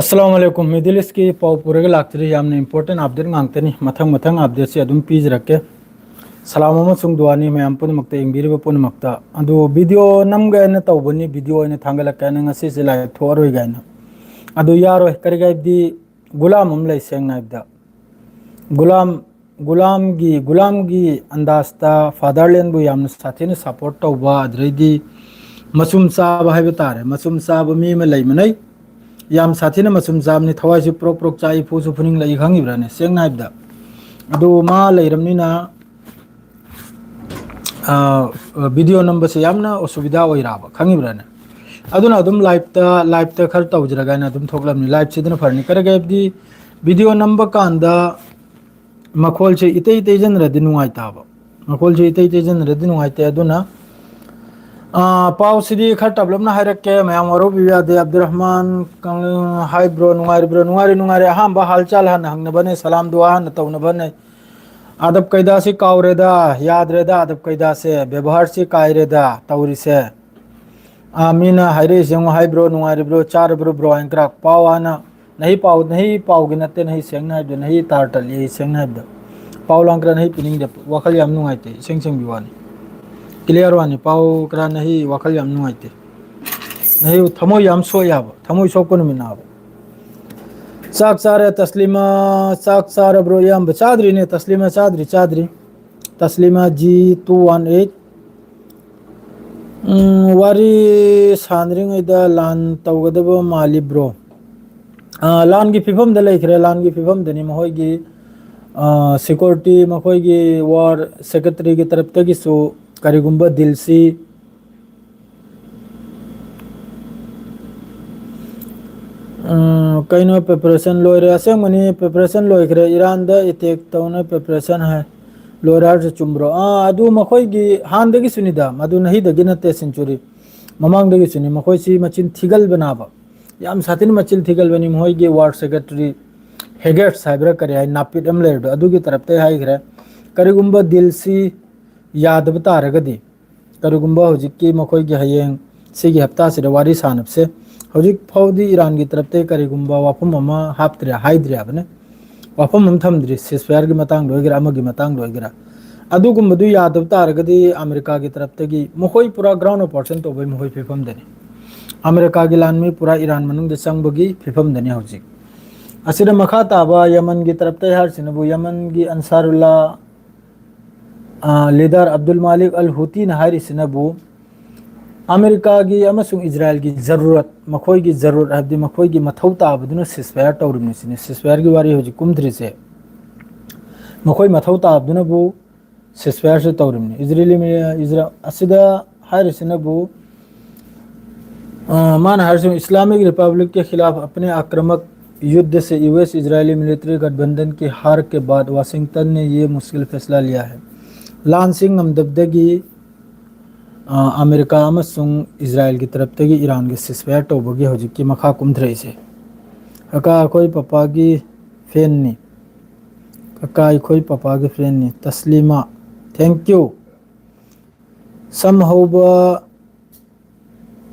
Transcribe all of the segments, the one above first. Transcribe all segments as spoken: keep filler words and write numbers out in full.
ꯑꯁꯂꯥꯃꯨ ꯑꯂꯥꯏꯀꯨꯝ꯫ Middle ꯏꯁꯀꯤ ꯄꯥꯎ ꯄꯨꯔꯒ ꯂꯥꯛꯇ꯭ꯔꯤ꯫ ꯌꯥꯝꯅ ꯏꯝꯄꯣꯔꯇꯦꯟ ꯑꯞꯗꯦꯠ ꯉꯥꯛꯇꯅꯤ꯫ ꯃꯊꯪ ꯃꯊꯪ ꯑꯞꯗꯦꯠꯁꯦ ꯑꯗꯨꯝ ꯄꯤꯖꯔꯛꯀꯦ꯫ ꯁꯂꯥꯝ ꯑꯃꯁꯨꯡ ꯗꯨꯋꯥꯅꯤ ꯃꯌꯥꯝ ꯄꯨꯝꯅꯃꯛꯇ, ꯌꯦꯡꯕꯤꯔꯤꯕ ꯄꯨꯝꯅꯃꯛꯇ꯫ ꯑꯗꯨ ꯚꯤꯗꯤꯑꯣ ꯅꯝꯒꯦ ꯍꯥꯏꯅ ꯇꯧꯕꯅꯤ, ꯚꯤꯗꯤꯑꯣ ꯑꯣꯏꯅ ꯊꯥꯡꯒꯠꯂꯛꯀꯦ ꯍꯥꯏꯅ, ꯉꯁꯤꯁꯦ ꯂꯥꯏꯚ ꯊꯣꯛꯑꯔꯣꯏꯒꯦ ꯍꯥꯏꯅ꯫ ꯑꯗꯨ ꯌꯥꯔꯣꯏ꯫ ꯀꯔꯤꯒꯤ ꯍꯥꯏꯕꯗꯤ ꯒꯨꯂꯥꯝ ꯑꯃ ꯂꯩ, ꯁꯦꯡꯅ ꯍꯥꯏꯕꯗ꯫ ꯒꯨꯂꯥꯝ, ꯒꯨꯂꯥꯝꯒꯤ, ꯒꯨꯂꯥꯝꯒꯤ ꯑꯟꯗꯥꯖꯇ ꯐꯥꯗꯔꯂꯦꯟꯕꯨ ꯌꯥꯝꯅ ꯁꯥꯊꯤꯅ ꯁꯞꯄꯣꯔꯠ ꯇꯧꯕ, ꯑꯗꯨꯗꯩꯗꯤ ꯃꯆꯨꯝ ꯆꯥꯕ ꯍꯥꯏꯕ ꯇꯥꯔꯦ, ꯃꯆꯨꯝ ꯆꯥꯕ ꯃꯤ ꯑꯃ ꯂꯩꯕꯅꯩ꯫ ꯌꯥꯝ ꯁꯥꯊꯤꯅ ꯃꯆꯨꯝ ꯆꯥꯕꯅꯤ, ꯊꯋꯥꯏꯁꯨ ꯄ꯭ꯔꯣꯛ ꯄ꯭ꯔꯣꯛ ꯆꯥꯛꯏ, ꯏꯐꯨꯁꯨ ꯐꯨꯅꯤꯡꯂꯛꯏ, ꯈꯪꯉꯤꯕ꯭ꯔꯥꯅꯦ? ꯁꯦꯡꯅ ꯍꯥꯏꯕꯗ꯫ ꯑꯗꯨ ꯃꯥ ꯂꯩꯔꯕꯅꯤꯅ, ꯑ, ꯚꯤꯗꯤꯑꯣ ꯅꯝꯕꯁꯦ ꯌꯥꯝꯅ ꯑꯁꯨꯕꯤꯙꯥ ꯑꯣꯏꯔꯛꯑꯕ, ꯈꯪꯉꯤꯕ꯭ꯔꯥꯅꯦ? ꯑꯗꯨꯅ ꯑꯗꯨꯝ ꯂꯥꯏꯞꯇ, ꯂꯥꯏꯞꯇ ꯈꯔ ꯇꯧꯖꯔꯒ ꯍꯥꯏꯅ ꯑꯗꯨꯝ ꯊꯣꯛꯂꯕꯅꯤ꯫ ꯂꯥꯏꯞꯁꯤꯗꯅ ꯐꯔꯅꯤ꯫ ꯀꯔꯤꯒꯤ ꯍꯥꯏꯕꯗꯤ ꯚꯤꯗꯤꯑꯣ ꯅꯝꯕ ꯀꯥꯟꯗ ꯃꯈꯣꯜꯁꯦ ꯏꯇꯩ ꯇꯩꯁꯤꯟꯗ꯭ꯔꯗꯤ ꯅꯨꯡꯉꯥꯏꯇꯕ꯫ ꯃꯈꯣꯜꯁꯦ ꯏꯇꯩ ꯇꯩꯁꯤꯟꯗ꯭ꯔꯗꯤ ꯅꯨꯡꯉꯥꯏꯇꯦ꯫ ꯑꯗꯨꯅ, ꯑ, ꯄꯥꯎꯁꯤꯗꯤ ꯈꯔ ꯇꯞꯂꯞꯅ ꯍꯥꯏꯔꯛꯀꯦ, ꯃꯌꯥꯝ ꯋꯥꯔꯧꯕꯤꯕ ꯌꯥꯗꯦ꯫ ꯑꯕꯗꯨꯔ ꯔꯍꯃꯥꯟ, ꯀꯪ-, ꯍꯥꯏ ꯕ꯭ꯔꯣ, ꯅꯨꯡꯉꯥꯏꯔꯤꯕ꯭ꯔꯣ? ꯅꯨꯡꯉꯥꯏꯔꯤ, ꯅꯨꯡꯉꯥꯏꯔꯤ꯫ ꯑꯍꯥꯟꯕ ꯍꯥꯜ ꯆꯥꯜ ꯍꯥꯟꯅ ꯍꯪꯅꯕꯅꯦ, ꯁꯂꯥꯝ ꯗꯨꯋꯥ ꯍꯥꯟꯅ ꯇꯧꯅꯕꯅꯦ꯫ ꯑꯗꯕ ꯀꯥꯏꯗꯥꯁꯤ ꯀꯥꯎꯔꯦꯗ, ꯌꯥꯗ꯭ꯔꯦꯗ ꯑꯗꯕ ꯀꯥꯏꯗꯥꯁꯦ, ꯕꯦꯕꯥꯔꯁꯤ ꯀꯥꯏꯔꯦꯗ ꯇꯧꯔꯤꯁꯦ꯫ ꯑꯥ, ꯃꯤꯅ ꯍꯥꯏꯔꯛꯏꯁꯦ ꯌꯦꯡꯉꯣ, ꯍꯥꯏ ꯕ꯭ꯔꯣ, ꯅꯨꯡꯉꯥꯏꯔꯤꯕ꯭ꯔꯣ, ꯆꯥꯔꯕ꯭ꯔꯣ ꯕ꯭ꯔꯣ ꯍꯥꯏꯅ ꯈꯔ꯫ ꯄꯥꯎ ꯍꯥꯟꯅ, ꯅꯍꯤ ꯄꯥꯎ, ꯅꯍꯤ ꯄꯥꯎꯒꯤ ꯅꯠꯇꯦ, ꯅꯍꯤ ꯁꯦꯡꯅ ꯍꯥꯏꯕꯗ, ꯅꯍꯤ ꯇꯥꯔ ꯇꯠꯂꯤ, ꯁꯦꯡꯅ ꯍꯥꯏꯕꯗ꯫ ꯄꯥꯎ ꯂꯥꯡ ꯈꯔ ꯅꯍꯤ ꯄꯤꯅꯤꯡꯗꯦ, ꯋꯥꯈꯜ ꯌꯥꯝ ꯅꯨꯡꯉꯥꯏꯇꯦ, ꯏꯁꯦꯡ ꯁꯦꯡꯕꯤ ꯋꯥꯅꯤ꯫ ꯀ꯭ꯂꯤꯌꯥꯔ ꯋꯥꯅꯤ, ꯄꯥꯎ ꯈꯔ ꯅꯍꯤ ꯋꯥꯈꯜ ꯌꯥꯝ ꯅꯨꯡꯉꯥꯏꯇꯦ꯫ ꯅꯍꯤ ꯊꯃꯣꯏ ꯌꯥꯝ ꯁꯣꯛꯑꯦ ꯍꯥꯏꯕ, ꯊꯃꯣꯏ ꯁꯣꯛꯄ ꯅꯨꯃꯤꯠꯅꯦ ꯍꯥꯏꯕ꯫ ꯆꯥꯛ ꯆꯥꯔꯦ ꯇꯁꯂꯤꯃꯥ, ꯆꯥꯛ ꯆꯥꯔꯕ꯭ꯔꯣ ꯏꯌꯥꯝꯕ? ꯆꯥꯗ꯭ꯔꯤꯅꯦ ꯇꯁꯂꯤꯃꯥ, ꯆꯥꯗ꯭ꯔꯤ, ꯆꯥꯗ꯭ꯔꯤ꯫ ꯇꯁꯂꯤꯃꯥ G two one eight꯫ ꯎꯝ, ꯋꯥꯔꯤ ꯁꯥꯟꯅꯔꯤꯉꯩꯗ ꯂꯥꯟ ꯇꯧꯒꯗꯕ ꯃꯥꯜꯂꯤꯕ꯭ꯔꯣ? ꯑꯥ, ꯂꯥꯟꯒꯤ ꯐꯤꯕꯝꯗ ꯂꯩꯈ꯭ꯔꯦ, ꯂꯥꯟꯒꯤ ꯐꯤꯕꯝꯗꯅꯤ꯫ ꯃꯈꯣꯏꯒꯤ, ꯑꯥ, ꯁꯦꯀ꯭ꯌꯨꯔꯤꯇꯤ, ꯃꯈꯣꯏꯒꯤ ꯋꯥꯔ ꯁꯦꯀ꯭ꯔꯦꯇꯔꯤꯒꯤ ꯇꯔꯞꯇꯒꯤꯁꯨ ꯀꯔꯤꯒꯨꯝꯕ ꯗꯤꯜꯁꯤ ꯎꯝ, ꯀꯩꯅꯣ, ꯄ꯭ꯔꯤꯄꯦꯔꯦꯁꯟ ꯂꯣꯏꯔꯦ? ꯑꯁꯦꯡꯕꯅꯤ, ꯄ꯭ꯔꯤꯄꯦꯔꯦꯁꯟ ꯂꯣꯏꯈ꯭ꯔꯦ꯫ ꯏꯔꯥꯟꯗ ꯑꯦꯇꯦꯛ ꯇꯧꯅ ꯄ꯭ꯔꯤꯄꯦꯔꯦꯁꯟ ꯍꯥꯏ꯫ ꯂꯣꯏꯔꯦ ꯍꯥꯏꯔꯁꯨ ꯆꯨꯝꯕ꯭ꯔꯣ? ꯑꯥ, ꯑꯗꯨ ꯃꯈꯣꯏꯒꯤ ꯍꯥꯟꯅꯗꯒꯤꯁꯨꯅꯤꯗ, ꯃꯗꯨ ꯅꯍꯤꯗꯒꯤ ꯅꯠꯇꯦ, ꯁꯦꯟꯆꯨꯔꯤ ꯃꯃꯥꯡꯗꯒꯤꯁꯨꯅꯤ꯫ ꯃꯈꯣꯏꯁꯤ ꯃꯆꯤꯟ ꯊꯤꯒꯜꯕꯅꯥꯕ, ꯌꯥꯝ ꯁꯥꯊꯤꯅ ꯃꯆꯤꯟ ꯊꯤꯒꯜꯕꯅꯤ꯫ ꯃꯈꯣꯏꯒꯤ ꯋꯥꯔ ꯁꯦꯀ꯭ꯔꯦꯇꯔꯤ ꯍꯦꯒꯦꯠꯁ ꯍꯥꯏꯕ꯭ꯔꯥ ꯀꯔꯤ ꯍꯥꯏ, ꯅꯥꯄꯤꯠ ꯑꯃ ꯂꯩꯔꯤꯗꯣ, ꯑꯗꯨꯒꯤ ꯇꯔꯞꯇ ꯍꯥꯏꯈ꯭ꯔꯦ꯫ ꯀꯔꯤꯒꯨꯝꯕ ꯗꯤꯜꯁꯤ ꯌꯥꯗꯕ ꯇꯥꯔꯒꯗꯤ, ꯀꯔꯤꯒꯨꯝꯕ ꯍꯧꯖꯤꯛꯀꯤ ꯃꯈꯣꯏꯒꯤ ꯍꯌꯦꯡ ꯁꯤꯒꯤ ꯍꯞꯇꯥꯁꯤꯗ ꯋꯥꯔꯤ ꯁꯥꯟꯅꯕꯁꯦ꯫ ꯍꯧꯖꯤꯛ ꯐꯥꯎꯗꯤ ꯏꯔꯥꯟꯒꯤ ꯇꯔꯞꯇꯒꯤ ꯀꯔꯤꯒꯨꯝꯕ ꯋꯥꯐꯝ ꯑꯃ ꯍꯥꯞꯇ꯭ꯔꯤ, ꯍꯥꯏꯗ꯭ꯔꯤ ꯍꯥꯏꯕꯅꯤ꯫ ꯋꯥꯐꯝ ꯑꯃ ꯊꯝꯗ꯭ꯔꯤ, ceasefire ꯒꯤ ꯃꯇꯥꯡꯗ ꯑꯣꯏꯒꯦꯔꯥ, ꯑꯃꯒꯤ ꯃꯇꯥꯡꯗ ꯑꯣꯏꯒꯦꯔꯥ꯫ ꯑꯗꯨꯒꯨꯝꯕꯗꯨ ꯌꯥꯗꯕ ꯇꯥꯔꯒꯗꯤ ꯑꯃꯦꯔꯤꯀꯥꯒꯤ ꯇꯔꯞꯇꯒꯤ ꯃꯈꯣꯏ ꯄꯨꯔꯥ ground operation ꯇꯧꯕꯒꯤ ꯃꯈꯣꯏ ꯐꯤꯕꯝꯗꯅꯤ꯫ ꯑꯃꯦꯔꯤꯀꯥꯒꯤ ꯂꯥꯟꯃꯤ ꯄꯨꯔꯥ ꯏꯔꯥꯟ ꯃꯅꯨꯡꯗ ꯆꯪꯕꯒꯤ ꯐꯤꯕꯝꯗꯅꯤ ꯍꯧꯖꯤꯛ꯫ ꯑꯁꯤꯗ ꯃꯈꯥ ꯇꯥꯕ ꯌꯃꯟꯒꯤ ꯇꯔꯞꯇ ꯍꯥꯏꯔꯤꯁꯤꯅꯕꯨ, ꯌꯃꯟꯒꯤ ꯑꯟꯁꯥꯔꯨꯜꯂꯥ, ꯑ, leader ꯑꯕꯗꯨꯜ ꯃꯥꯂꯤꯛ ꯑꯜ ꯍꯨꯇꯤꯅ ꯍꯥꯏꯔꯤꯁꯤꯅꯕꯨ, ꯑꯃꯦꯔꯤꯀꯥꯒꯤ ꯑꯃꯁꯨꯡ ꯏꯖꯔꯥꯏꯜꯒꯤ ꯖꯔꯨꯔꯠ, ꯃꯈꯣꯏꯒꯤ ꯖꯔꯨꯔꯠ ꯍꯥꯏꯕꯗꯤ ꯃꯈꯣꯏꯒꯤ ꯃꯊꯧ ꯇꯥꯕꯗꯨꯅ ceasefire ꯇꯧꯔꯤꯕꯅꯤ ꯁꯤꯅꯤ꯫ Ceasefire ꯒꯤ ꯋꯥꯔꯤ ꯍꯧꯖꯤꯛ ꯀꯨꯝꯗ꯭ꯔꯤꯁꯦ꯫ ꯃꯈꯣꯏ ꯃꯊꯧ ꯇꯥꯕꯗꯨꯅꯕꯨ ceasefire ꯁꯨ ꯇꯧꯔꯤꯕꯅꯤ꯫ ꯏꯖꯔꯦꯂꯤ ꯃꯤ-, ꯏꯖꯔꯥ-, ꯑꯁꯤꯗ ꯍꯥꯏꯔꯤꯁꯤꯅꯕꯨ, ꯑ, ꯃꯥꯅ ꯍꯥꯏꯔꯤꯁꯤꯅ, "इस्लामिक रिपब्लिक के खिलाफ अपने आक्रामक युद्ध से यूएस इजरायली मिलिट्री गठबंधन की हार के बाद वाशिंगटन ने ये मुश्किल फैसला लिया है।" ꯂꯥꯟꯁꯤ ꯉꯝꯗꯕꯗꯒꯤ, ꯑ, ꯑꯃꯦꯔꯤꯀꯥ ꯑꯃꯁꯨꯡ ꯏꯖꯔꯥꯏꯜꯒꯤ ꯇꯔꯞꯇꯒꯤ ꯏꯔꯥꯟꯒꯤ ceasefire ꯇꯧꯕꯒꯤ ꯍꯧꯖꯤꯛꯀꯤ ꯃꯈꯥ ꯀꯨꯝꯊꯔꯛꯏꯁꯦ꯫ ꯀꯀꯥ, ꯑꯩꯈꯣꯏ ꯄꯄꯥꯒꯤ fan ꯅꯤ꯫ ꯀꯀꯥ, ꯑꯩꯈꯣꯏ ꯄꯄꯥꯒꯤ fan ꯅꯤ꯫ ꯇꯁꯂꯤꯃꯥ, thank you꯫ ꯁꯝ ꯍꯧꯕ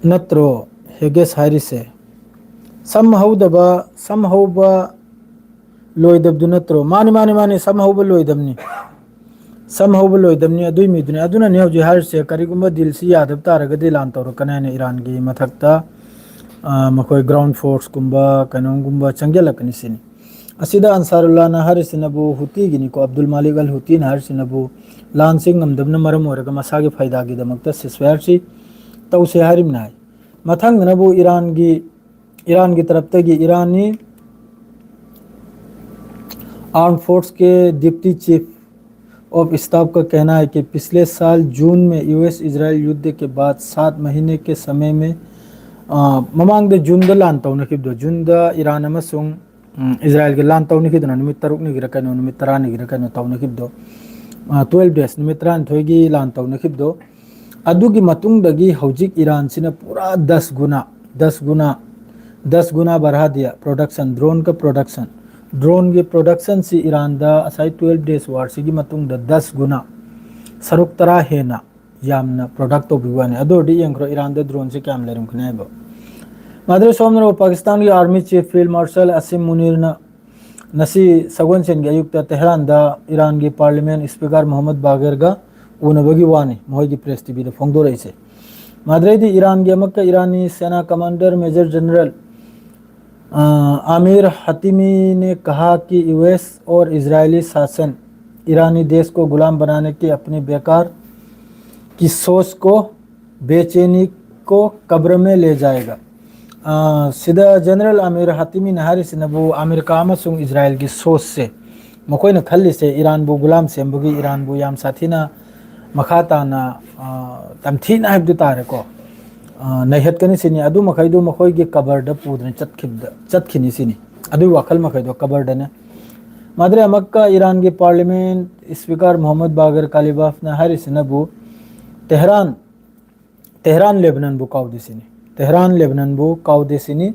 ꯅꯠꯇ꯭ꯔꯣ ꯍꯦꯒꯦꯁ ꯍꯥꯏꯔꯤꯁꯦ? ꯁꯝ ꯍꯧꯗꯕ, ꯁꯝ ꯍꯧꯕ ꯂꯣꯏꯗꯕꯗꯨ ꯅꯠꯇ꯭ꯔꯣ? ꯃꯥꯅꯤ, ꯃꯥꯅꯤ, ꯃꯥꯅꯤ, ꯁꯝ ꯍꯧꯕ ꯂꯣꯏꯗꯕꯅꯤ꯫ ꯁꯝ ꯍꯧꯕ ꯂꯣꯏꯗꯕꯅꯤ, ꯑꯗꯨꯏ ꯃꯤꯗꯨꯅꯤ꯫ ꯑꯗꯨꯅꯅꯤ ꯍꯧꯖꯤꯛ ꯍꯥꯏꯔꯤꯁꯦ, ꯀꯔꯤꯒꯨꯝꯕ deal ꯁꯤ ꯌꯥꯗꯕ ꯇꯥꯔꯒꯗꯤ ꯂꯥꯟ ꯇꯧꯔꯛꯀꯅꯤ ꯍꯥꯏꯅ ꯏꯔꯥꯟꯒꯤ ꯃꯊꯛꯇ, ꯑ, ꯃꯈꯣꯏ ground force ꯀꯨꯝꯕ ꯀꯩꯅꯣꯝꯒꯨꯝꯕ ꯆꯪꯁꯤꯜꯂꯛꯀꯅꯤ ꯁꯤꯅꯤ꯫ ꯑꯁꯤꯗ ꯑꯟꯁꯥꯔꯨꯜꯂꯥꯅ ꯍꯥꯏꯔꯤꯁꯤꯅꯕꯨ, ꯍꯨꯇꯤꯒꯤꯅꯤꯀꯣ, ꯑꯕꯗꯨꯜ ꯃꯥꯂꯤꯛ ꯑꯜ ꯍꯨꯇꯤꯅ ꯍꯥꯏꯔꯤꯁꯤꯅꯕꯨ, ꯂꯥꯟꯁꯤ ꯉꯝꯗꯕꯅ ꯃꯔꯝ ꯑꯣꯏꯔꯒ ꯃꯁꯥꯒꯤ ꯐꯥꯏꯗꯥꯒꯤꯗꯃꯛꯇ ceasefire ꯁꯤ ꯇꯧꯁꯦ ꯍꯥꯏꯔꯤꯕꯅꯤ ꯍꯥꯏ꯫ ꯃꯊꯪꯗꯅꯕꯨ ꯏꯔꯥꯟꯒꯤ, ꯏꯔꯥꯟꯒꯤ ꯇꯔꯞꯇꯒꯤ ꯏꯔꯥꯟꯅꯤ armed force के deputy chief of staff का कहना है कि पिछले साल जून में यूएस इजराइल युद्ध के बाद सात महीने के समय में, ꯑ, ꯃꯃꯥꯡꯗ ꯖꯨꯟꯗ ꯂꯥꯟ ꯇꯧꯅꯈꯤꯕꯗꯣ, ꯖꯨꯟꯗ ꯏꯔꯥꯟ ꯑꯃꯁꯨꯡ, ꯎꯝ, ꯏꯖꯔꯥꯏꯜꯒꯤ ꯂꯥꯟ ꯇꯧꯅꯈꯤꯗꯅ ꯅꯨꯃꯤꯠ ꯇꯔꯨꯛꯅꯤꯒꯤꯔ ꯀꯩꯅꯣ, ꯅꯨꯃꯤꯠ ꯇꯔꯥꯅꯤꯒꯤꯔ ꯀꯩꯅꯣ ꯇꯧꯅꯈꯤꯕꯗꯣ, ꯑ, twelve days, ꯅꯨꯃꯤꯠ ꯇꯔꯥꯅꯤꯊꯣꯏꯒꯤ ꯂꯥꯟ ꯇꯧꯅꯈꯤꯕꯗꯣ, ꯑꯗꯨꯒꯤ ꯃꯇꯨꯡꯗꯒꯤ ꯍꯧꯖꯤꯛ ꯏꯔꯥꯟꯁꯤꯅ ꯄꯨꯔꯥ ꯗꯁ ꯒꯨꯅꯥ, ꯗꯁ ꯒꯨꯅꯥ, ꯗꯁ ꯒꯨꯅꯥ ꯕꯔꯍꯥ ꯗꯤꯌꯥ production, drone ꯀ production, drone ꯒꯤ production ꯁꯤ ꯏꯔꯥꯟꯗ ꯉꯁꯥꯏ twelve days war ꯁꯤꯒꯤ ꯃꯇꯨꯡꯗ ꯗꯁ ꯒꯨꯅꯥ, ꯁꯔꯨꯛ ꯇꯔꯥ ꯍꯦꯟꯅ ꯌꯥꯝꯅ ꯄ꯭ꯔꯣꯗꯛ ꯇꯧꯕꯤꯕ ꯋꯥꯅꯤ꯫ ꯑꯗꯨ ꯑꯣꯏꯔꯗꯤ ꯌꯦꯡꯈ꯭ꯔꯣ, ꯏꯔꯥꯟꯗ ꯗ꯭ꯔꯣꯟꯁꯦ ꯀꯌꯥꯝ ꯂꯩꯔꯝꯒꯅꯤ ꯍꯥꯏꯕ꯫ ꯃꯥꯗ꯭ꯔꯦ ꯁꯣꯝꯅꯔꯣ, ꯄꯥꯀꯤꯁꯇꯥꯟꯒꯤ ꯑꯥꯔꯃꯤ ꯆꯤꯐ ꯐꯤꯜ ꯃꯥꯔꯁꯜ ꯑꯁꯤꯝ ꯃꯨꯅꯤꯔꯅ ꯉꯁꯤ ꯁꯒꯣꯜꯁꯦꯟꯒꯤ ꯑꯌꯨꯛꯇ ꯇꯦꯍꯔꯥꯟꯗ ꯏꯔꯥꯟꯒꯤ ꯄꯥꯔꯂꯤꯌꯥꯃꯦꯟ ꯁ꯭ꯄꯤꯀꯔ ꯃꯣꯍꯝꯃꯗ ꯕꯥꯒꯔꯒ ꯎꯅꯕꯒꯤ ꯋꯥꯅꯤ ꯃꯈꯣꯏꯒꯤ ꯄ꯭ꯔꯦꯁ ꯇꯤꯚꯤꯗ ꯐꯣꯡꯗꯣꯔꯛꯏꯁꯦ꯫ ꯃꯥꯗ꯭ꯔꯦꯗꯤ ꯏꯔꯥꯟꯒꯤ ꯑꯃꯛꯀ ꯏꯔꯥꯅꯤ ꯁꯦꯅꯥ ꯀꯃꯥꯟꯗꯔ ꯃꯦꯖꯔ ꯖꯦꯅꯔꯦꯜ, ꯑ, आमिर हातिमी ने कहा कि यूएस और इजरायली शासन ईरानी देश को गुलाम बनाने की अपनी बेकार की सोच को बेचैनी को कब्र में ले जाएगा꯫ ꯑ, ꯁꯤꯗ ꯖꯦꯅꯔꯦꯜ ꯑꯃꯤꯔ ꯍꯥꯇꯤꯃꯤꯅ ꯍꯥꯏꯔꯤꯁꯤꯅꯕꯨ ꯑꯃꯦꯔꯤꯀꯥ ꯑꯃꯁꯨꯡ ꯏꯖꯔꯥꯌꯦꯜꯒꯤ ꯁꯣꯁꯁꯦ ꯃꯈꯣꯏꯅ ꯈꯜꯂꯤꯁꯦ ꯏꯔꯥꯟꯕꯨ ꯒꯨꯂꯥꯝ ꯁꯦꯝꯕꯒꯤ, ꯏꯔꯥꯟꯕꯨ ꯌꯥꯝ ꯁꯥꯊꯤꯅ ꯃꯈꯥ ꯇꯥꯅ, ꯑ, ꯇꯝꯊꯤꯅ ꯍꯥꯏꯕꯗꯨ ꯇꯥꯔꯦꯀꯣ, ꯑ, ꯅꯩꯍꯠꯀꯅꯤ ꯁꯤꯅꯤ꯫ ꯑꯗꯨ ꯃꯈꯩꯗꯨ ꯃꯈꯣꯏꯒꯤ ꯀꯕꯔꯗ ꯄꯨꯗꯅ ꯆꯠꯈꯤꯕꯗ, ꯆꯠꯈꯤꯅꯤ ꯁꯤꯅꯤ꯫ ꯑꯗꯨꯒꯤ ꯋꯥꯈꯜ ꯃꯈꯩꯗꯣ ꯀꯕꯔꯗꯅꯦ꯫ ꯃꯥꯗ꯭ꯔꯦ ꯑꯃꯛꯀ ꯏꯔꯥꯟꯒꯤ ꯄꯥꯔꯂꯤꯌꯥꯃꯦꯟ ꯁ꯭ꯄꯤꯀꯔ ꯃꯣꯍꯝꯃꯗ ꯕꯥꯒꯔ ꯀꯥꯂꯤꯕꯥꯐꯅ ꯍꯥꯏꯔꯤꯁꯤꯅꯕꯨ ꯇꯦꯍꯔꯥꯟ ꯇꯦꯍꯔꯥꯟ ꯂꯦꯕꯅꯟꯕꯨ ꯀꯥꯎꯗꯦ ꯁꯤꯅꯤ꯫ ꯇꯦꯍꯔꯥꯟ ꯂꯦꯕꯅꯟꯕꯨ ꯀꯥꯎꯗꯦ ꯁꯤꯅꯤ꯫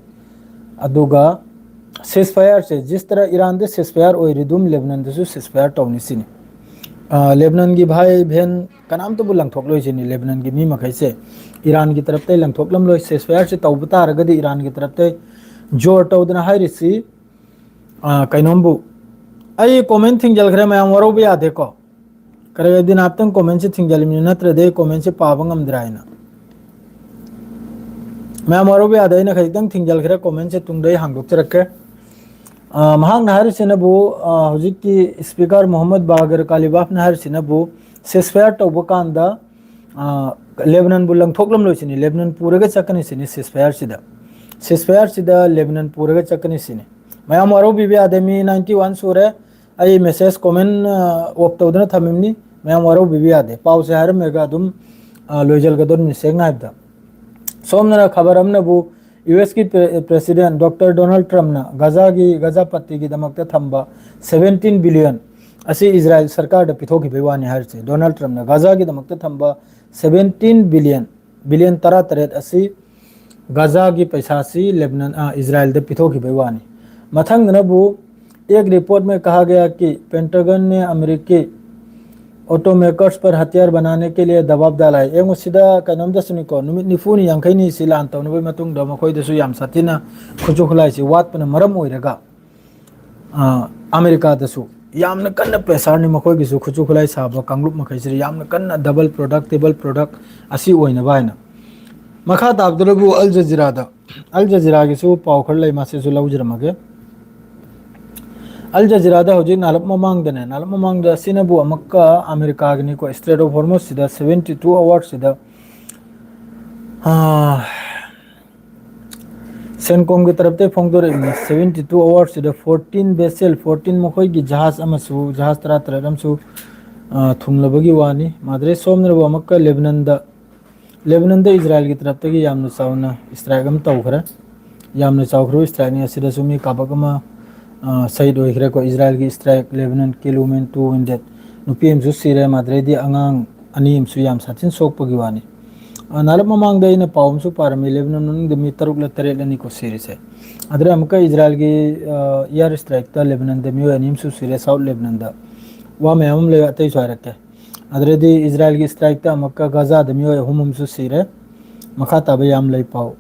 ꯑꯗꯨꯒ ceasefire ꯁꯦ, ꯖꯤꯁ ꯇꯔꯥ ꯏꯔꯥꯟꯗ ceasefire ꯑꯣꯏꯔꯤꯗꯨꯝ ꯂꯦꯕꯅꯟꯗꯁꯨ ceasefire ꯇꯧꯅꯤ ꯁꯤꯅꯤ꯫ ꯑ, ꯂꯦꯕꯅꯟꯒꯤ ꯚꯥꯏ ꯚꯦꯟ ꯀꯅꯥꯝꯇꯕꯨ ꯂꯪꯊꯣꯛꯂꯣꯏ ꯁꯤꯅꯤ꯫ ꯂꯦꯕꯅꯟꯒꯤ ꯃꯤ ꯃꯈꯩꯁꯦ ꯏꯔꯥꯟꯒꯤ ꯇꯔꯞꯇꯩ ꯂꯪꯊꯣꯛꯂꯝꯂꯣꯏ꯫ Ceasefire ꯁꯦ ꯇꯧꯕ ꯇꯥꯔꯒꯗꯤ ꯏꯔꯥꯟꯒꯤ ꯇꯔꯞꯇꯩ ꯖꯣꯔ ꯇꯧꯗꯅ ꯍꯥꯏꯔꯤꯁꯤ, ꯑ, ꯀꯩꯅꯣꯝꯕꯨ, ꯑꯩ comment ꯊꯤꯡꯖꯤꯜꯈ꯭ꯔꯦ, ꯃꯌꯥꯝ ꯋꯥꯔꯧꯕ ꯌꯥꯗꯦꯀꯣ꯫ ꯀꯔꯤꯒꯤꯅꯣ ꯍꯥꯏꯕꯗꯤ ꯅꯍꯥꯛꯇꯪ comment ꯁꯦ ꯊꯤꯡꯖꯤꯜꯂꯤꯕꯅꯤ, ꯅꯠꯇ꯭ꯔꯗꯤ ꯑꯩ comment ꯁꯦ ꯄꯥꯕ ꯉꯝꯗ꯭ꯔꯦ ꯍꯥꯏꯅ꯫ ꯃꯌꯥꯝ ꯋꯥꯔꯧꯕ ꯌꯥꯗꯦ, ꯑꯩꯅ ꯈꯖꯤꯛꯇꯪ ꯊꯤꯡꯖꯤꯜꯈ꯭ꯔꯦ, comment ꯁꯦ ꯇꯨꯡꯗ ꯑꯩ ꯍꯥꯡꯗꯣꯛꯆꯔꯛꯀꯦ꯫ ꯑ, ꯃꯍꯥꯛꯅ ꯍꯥꯏꯔꯤꯁꯤꯅꯕꯨ, ꯑ, ꯍꯧꯖꯤꯛꯀꯤ ꯁ꯭ꯄꯤꯀꯔ ꯃꯣꯍꯝꯃꯗ ꯕꯥꯒꯔ ꯀꯥꯂꯤꯕꯥꯐꯅ ꯍꯥꯏꯔꯤꯁꯤꯅꯕꯨ ceasefire ꯇꯧꯕ ꯀꯥꯟꯗ, ꯑ, ꯂꯦꯕꯅꯟꯕꯨ ꯂꯪꯊꯣꯛꯂꯝꯂꯣꯏ ꯁꯤꯅꯤ, ꯂꯦꯕꯅꯟ ꯄꯨꯔꯒ ꯆꯠꯀꯅꯤ ꯁꯤꯅꯤ ceasefire ꯁꯤꯗ꯫ Ceasefire ꯁꯤꯗ ꯂꯦꯕꯅꯟ ꯄꯨꯔꯒ ꯆꯠꯀꯅꯤ ꯁꯤꯅꯤ꯫ ꯃꯌꯥꯝ ꯋꯥꯔꯧꯕꯤꯕ ꯌꯥꯗꯦ, ꯃꯤ ninety one ꯁꯨꯔꯦ꯫ ꯑꯩ message comment, ꯑ, off ꯇꯧꯗꯅ ꯊꯝꯃꯤꯕꯅꯤ꯫ ꯃꯌꯥꯝ ꯋꯥꯔꯧꯕꯤꯕ ꯌꯥꯗꯦ꯫ ꯄꯥꯎꯁꯦ ꯍꯥꯏꯔꯝꯃꯒ ꯑꯗꯨꯝ, ꯑ, ꯂꯣꯏꯖꯜꯒꯗꯧꯔꯤꯕꯅꯤ ꯁꯦꯡꯅ ꯍꯥꯏꯕꯗ꯫ ꯁꯣꯝꯅ ꯈꯕꯔ ꯑꯃꯅꯕꯨ ꯌꯨ ꯑꯦꯁꯀꯤ ꯄ꯭ꯔꯦ-, ꯄ꯭ꯔꯦꯁꯤꯗꯦꯟ ꯗꯣꯛꯇꯔ ꯗꯣꯅꯥꯜꯗ ꯇ꯭ꯔꯝꯞꯅ ꯒꯥꯖꯥꯒꯤ, ꯒꯥꯖꯥ ꯄꯠꯇꯤꯒꯤꯗꯃꯛꯇ ꯊꯝꯕ seventeen billion ꯑꯁꯤ ꯏꯖꯔꯥꯌꯦꯜ ꯁꯔꯀꯥꯔꯗ ꯄꯤꯊꯣꯛꯈꯤꯕꯒꯤ ꯋꯥꯅꯤ ꯍꯥꯏꯔꯤꯁꯦ꯫ ꯗꯣꯅꯥꯜꯗ ꯇ꯭ꯔꯝꯞꯅ ꯒꯥꯖꯥꯒꯤꯗꯃꯛꯇ ꯊꯝꯕ seventeen billion, billion ꯇꯔꯥꯇꯔꯦꯠ ꯑꯁꯤ ꯒꯥꯖꯥꯒꯤ ꯄꯩꯁꯥꯁꯤ ꯂꯦꯕꯅꯟ, ꯑ, ꯏꯖꯔꯥꯌꯦꯜꯗ ꯄꯤꯊꯣꯛꯈꯤꯕꯒꯤ ꯋꯥꯅꯤ꯫ ꯃꯊꯪꯗꯅꯕꯨ, एक रिपोर्ट में कहा गया कि पेंटागन ने अमेरिकी Automakers पर हथियार बनाने के लिए दबाव डाला है꯫ ꯌꯦꯡꯉꯨ, ꯁꯤꯗ ꯀꯩꯅꯣꯝꯗꯁꯨꯅꯤꯀꯣ, ꯅꯨꯃꯤꯠ ꯅꯤꯐꯨꯅꯤ ꯌꯥꯡꯈꯩꯅꯤ ꯁꯤ ꯂꯥꯟ ꯇꯧꯅꯕꯒꯤ ꯃꯇꯨꯡꯗ ꯃꯈꯣꯏꯗꯁꯨ ꯌꯥꯝ ꯁꯥꯊꯤꯅ ꯈꯨꯠꯁꯨ ꯈꯨꯠꯂꯥꯏꯁꯤ ꯋꯥꯠꯄꯅ ꯃꯔꯝ ꯑꯣꯏꯔꯒ, ꯑ, ꯑꯃꯦꯔꯤꯀꯥꯗꯁꯨ ꯌꯥꯝꯅ ꯀꯟꯅ pressureꯅꯤ ꯃꯈꯣꯏꯒꯤꯁꯨ, ꯈꯨꯠꯁꯨ ꯈꯨꯠꯂꯥꯏ ꯁꯥꯕ ꯀꯥꯡꯂꯨꯞ ꯃꯈꯩꯁꯤꯗ ꯌꯥꯝꯅ ꯀꯟꯅ double product, triple product ꯑꯁꯤ ꯑꯣꯏꯅꯕ ꯍꯥꯏꯅ꯫ ꯃꯈꯥ ꯇꯥꯕꯗꯨꯅꯕꯨ ꯑꯜ ꯖꯖꯤꯔꯥꯗ, ꯑꯜ ꯖꯖꯤꯔꯥꯒꯤꯁꯨ ꯄꯥꯎ ꯈꯔ ꯂꯩ, ꯃꯁꯤꯁꯨ ꯂꯧꯖꯔꯝꯃꯒꯦ꯫ ꯑꯜ ꯖꯖꯤꯔꯥꯗ ꯍꯧꯖꯤꯛ ꯅꯥꯔꯞ ꯃꯃꯥꯡꯗꯅꯦ, ꯅꯥꯔꯞ ꯃꯃꯥꯡꯗ ꯑꯁꯤꯅꯕꯨ ꯑꯃꯨꯛꯀ ꯑꯃꯦꯔꯤꯀꯥꯒꯤꯅꯤꯀꯣ, Strait of Hormuzꯁꯤꯗ seventy two hoursꯁꯤꯗ, ah, CENTCOMꯒꯤ ꯇꯔꯞꯇꯒꯤ ꯐꯣꯡꯗꯣꯔꯛꯏꯕꯅꯤ꯫ Seventy two hoursꯁꯤꯗ fourteen vessel, fourteen ꯃꯈꯣꯏꯒꯤ ꯖꯍꯥꯖ ꯑꯃꯁꯨ, ꯖꯍꯥꯖ ꯇꯔꯥ ꯇꯔꯦꯠ ꯑꯃꯁꯨ, ꯑꯥ, ꯊꯨꯡꯂꯕꯒꯤ ꯋꯥꯅꯤ꯫ ꯃꯥꯗ꯭ꯔꯦ ꯁꯣꯝꯅꯕꯨ ꯑꯃꯨꯛꯀ ꯂꯦꯕꯅꯟꯗ, ꯂꯦꯕꯅꯟꯗ ꯏꯖꯔꯥꯏꯜꯒꯤ ꯇꯔꯞꯇꯒꯤ ꯌꯥꯝꯅ ꯆꯥꯎꯅ strike ꯑꯃ ꯇꯧꯈ꯭ꯔꯦ꯫ ꯌꯥꯝꯅ ꯆꯥꯎꯈ꯭ꯔꯕ strikeꯅꯤ꯫ ꯑꯁꯤꯗꯁꯨ ꯃꯤ ꯀꯥꯄꯛ ꯑꯃ, ꯑ, ꯁꯍꯤꯗ ꯑꯣꯏꯈ꯭ꯔꯦꯀꯣ꯫ ꯏꯖꯔꯥꯏꯜꯒꯤ strike, Lebanon kill women, two wounded꯫ ꯅꯨꯄꯤ ꯑꯃꯁꯨ ꯁꯤꯔꯦ, ꯃꯥꯗ꯭ꯔꯦꯗꯤ ꯑꯉꯥꯡ ꯑꯅꯤ ꯑꯃꯁꯨ ꯌꯥꯝ ꯁꯥꯊꯤꯅ ꯁꯣꯛꯄꯒꯤ ꯋꯥꯅꯤ꯫ ꯑ, ꯅꯥꯔꯞ ꯃꯃꯥꯡꯗ ꯑꯩꯅ ꯄꯥꯎ ꯑꯃꯁꯨ ꯄꯥꯔꯝꯃꯤ, ꯂꯦꯕꯅꯟ ꯃꯅꯨꯡꯗ ꯃꯤ ꯇꯔꯨꯛꯂ ꯇꯔꯦꯠꯂꯅꯤꯀꯣ ꯁꯤꯔꯤꯁꯦ꯫ ꯑꯗꯨꯗ ꯑꯃꯨꯛꯀ ꯏꯖꯔꯥꯏꯜꯒꯤ, ꯑ, air strikeꯇ ꯂꯦꯕꯅꯟꯗ ꯃꯤꯑꯣꯏ ꯑꯅꯤ ꯑꯃꯁꯨ ꯁꯤꯔꯦ, South ꯂꯦꯕꯅꯟꯗ꯫ ꯋꯥ ꯃꯌꯥꯝ ꯑꯃ ꯂꯩ, ꯑꯇꯩꯁꯨ ꯍꯥꯏꯔꯛꯀꯦ꯫ ꯑꯗꯨꯗꯩꯗꯤ ꯏꯖꯔꯥꯏꯜꯒꯤ strikeꯇ ꯑꯃꯨꯛꯀ ꯒꯥꯖꯥꯗ ꯃꯤꯑꯣꯏ ꯑꯍꯨꯝ ꯑꯃꯁꯨ ꯁꯤꯔꯦ꯫ ꯃꯈꯥ ꯇꯥꯕ ꯌꯥꯝ ꯂꯩ ꯄꯥꯎ꯫